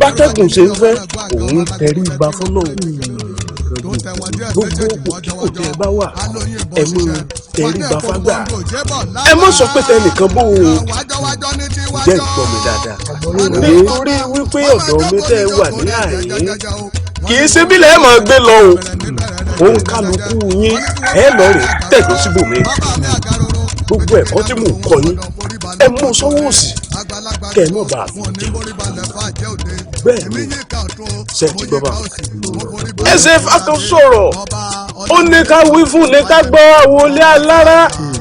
Bátẹ́gùn ṣe ń fẹ́, òun tẹrí ba fọlọ́run. Gbogbo òkìkò tẹ ẹ bá wà, ẹ mọ tẹrí ba fágbà. Ẹ mọ sọ pé tẹnìkan bó o jẹ́ ìgbọ́ mi dáadáa, nítorí wípé ọ̀dọ̀ mi tẹ́ ẹ wà ní àyè kì í ṣe bí lẹ́ẹ̀ máa gbé lọ o. Òun kálukú yín ẹ lọ rè tẹ̀dó síbòmí. Gbogbo ẹ̀kọ́ tí mò ń kọ́ yín, ẹ mú sọ́wọ́ òsì kẹ́ ẹ má bàa fi jẹun. Bẹ́ẹ̀ ni, ṣe ti gbọ́ bá. Ẹsẹ̀ fàkàn sọ̀rọ̀, ó ní ká wí fún ni ká gbọ́, àwọlé alára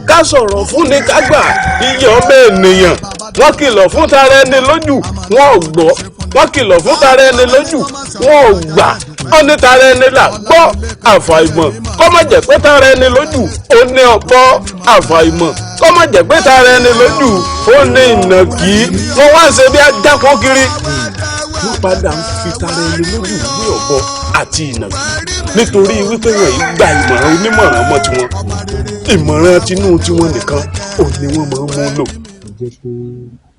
ká sọ̀rọ̀ fún ni ká gbà, iye ọmọ ènìyàn Wọ́n kìlọ̀ fún tara ẹni lójú, wọn ò gbọ́. Wọ́n kìlọ̀ fún tara ẹni lójú, wọn ò gbà. Wọ́n ní tara ẹni là gbọ́. Àfàìmọ̀ kó má jẹ́ pé tara ẹni lójú ó ní ọ̀pọ̀. Àfàìmọ̀ kó má jẹ́ pé tara ẹni lójú ó ní ìnàkí. Wọ́n wá ń ṣe bí ajáko kiri. Wọ́n padà ń fi tara ẹni lójú gbé ọ̀bọ àti ìnàkí nítorí wípé wọ́n yìí gba ìmọ̀ràn onímọ̀ràn mọ́ tiwọn. Ìmọ̀ràn tinú tiwọn nìkan ò ní wọ́n máa ń mú lò. Jẹ́ pé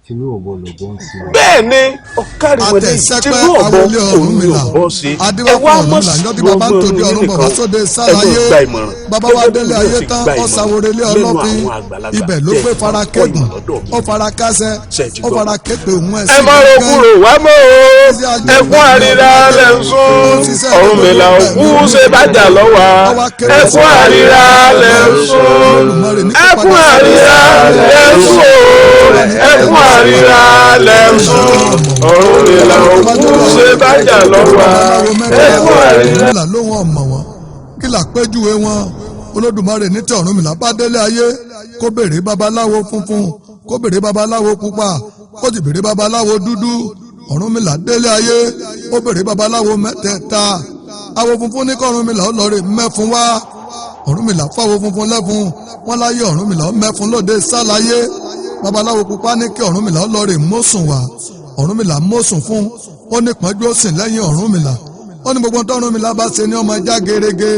tinú ọ̀bọ lọ̀bọ ń ṣe. Bẹ́ẹ̀ ni, ọ̀kárìmọ̀dé, tinú ọ̀bọ òun ni ọ̀bọ ṣe. Ẹ wá mọ̀ sí bàbá ń ọgbọ́n tòde yín ọ̀run nìkan, bàbá sóde ẹ mọ̀ sáláyé. gba ìmọ̀ràn. Bàbá wa Gẹ́gẹ́ bí délé mo ayé ti tán, gba ó ìmọ̀ràn ṣàwòrélé lẹ́nu ọlọ́fin. àwọn àgbàlagbà Ibẹ̀ ló tẹ́ gbé ẹ fara kọ́ kẹ́gùn, ìmọ̀ lọ́dọ̀ mi. ó fara kásẹ̀, Ṣé ẹ ti ó gbọ́? fara képe òun ẹ̀ Ẹ sí má ro gangan. kúrò wá mọ́ o, ẹkún àríra lẹ̀ ń sún. Ọ̀rúnmìlà òkú ṣe bàjá lọ́wọ́. Ẹkún àríra lẹ̀ ń sún, ẹkún àríra lẹ̀ ń sún o, ẹkún àríra lẹ̀ ń sún. Ọ̀rúnmìlà òkú ṣe bàjá lọ́wọ́, ẹkún àríra. Ọ̀rúnmìlà lóhùn ọmọ wọn kí là péjúwe wọn. Olódùmarè ní tí Ọ̀rúnmìlà bá délé ayé, kó béèrè babaláwo funfun, kó béèrè babaláwo pupa, kó sì béèrè babaláwo dúdú. Ọ̀rúnmìlà délé ayé, ó béèrè babaláwo mẹ́tẹ̀ẹ̀ta. Awo funfun ní kọ́rúnmìlà ó lọ rè mẹ́fun wá. Ọ̀rúnmìlà fáwo funfun lẹ́fun wọ́n láyé. Ọ̀rúnmìlà ó mẹ́fun lóde sáláyé. Babaláwo pupa ní kí Ọ̀rúnmìlà ó lọ rè mọ́sùn wá. Ọ̀rúnmìlà mọ́sùn fún ó ní pọ́njú ó sìn lẹ́yìn Ọ̀rúnmìlà. Ó ní gbogbo tọ́rúnmìlà bá ṣe ní ọmọ já gerege.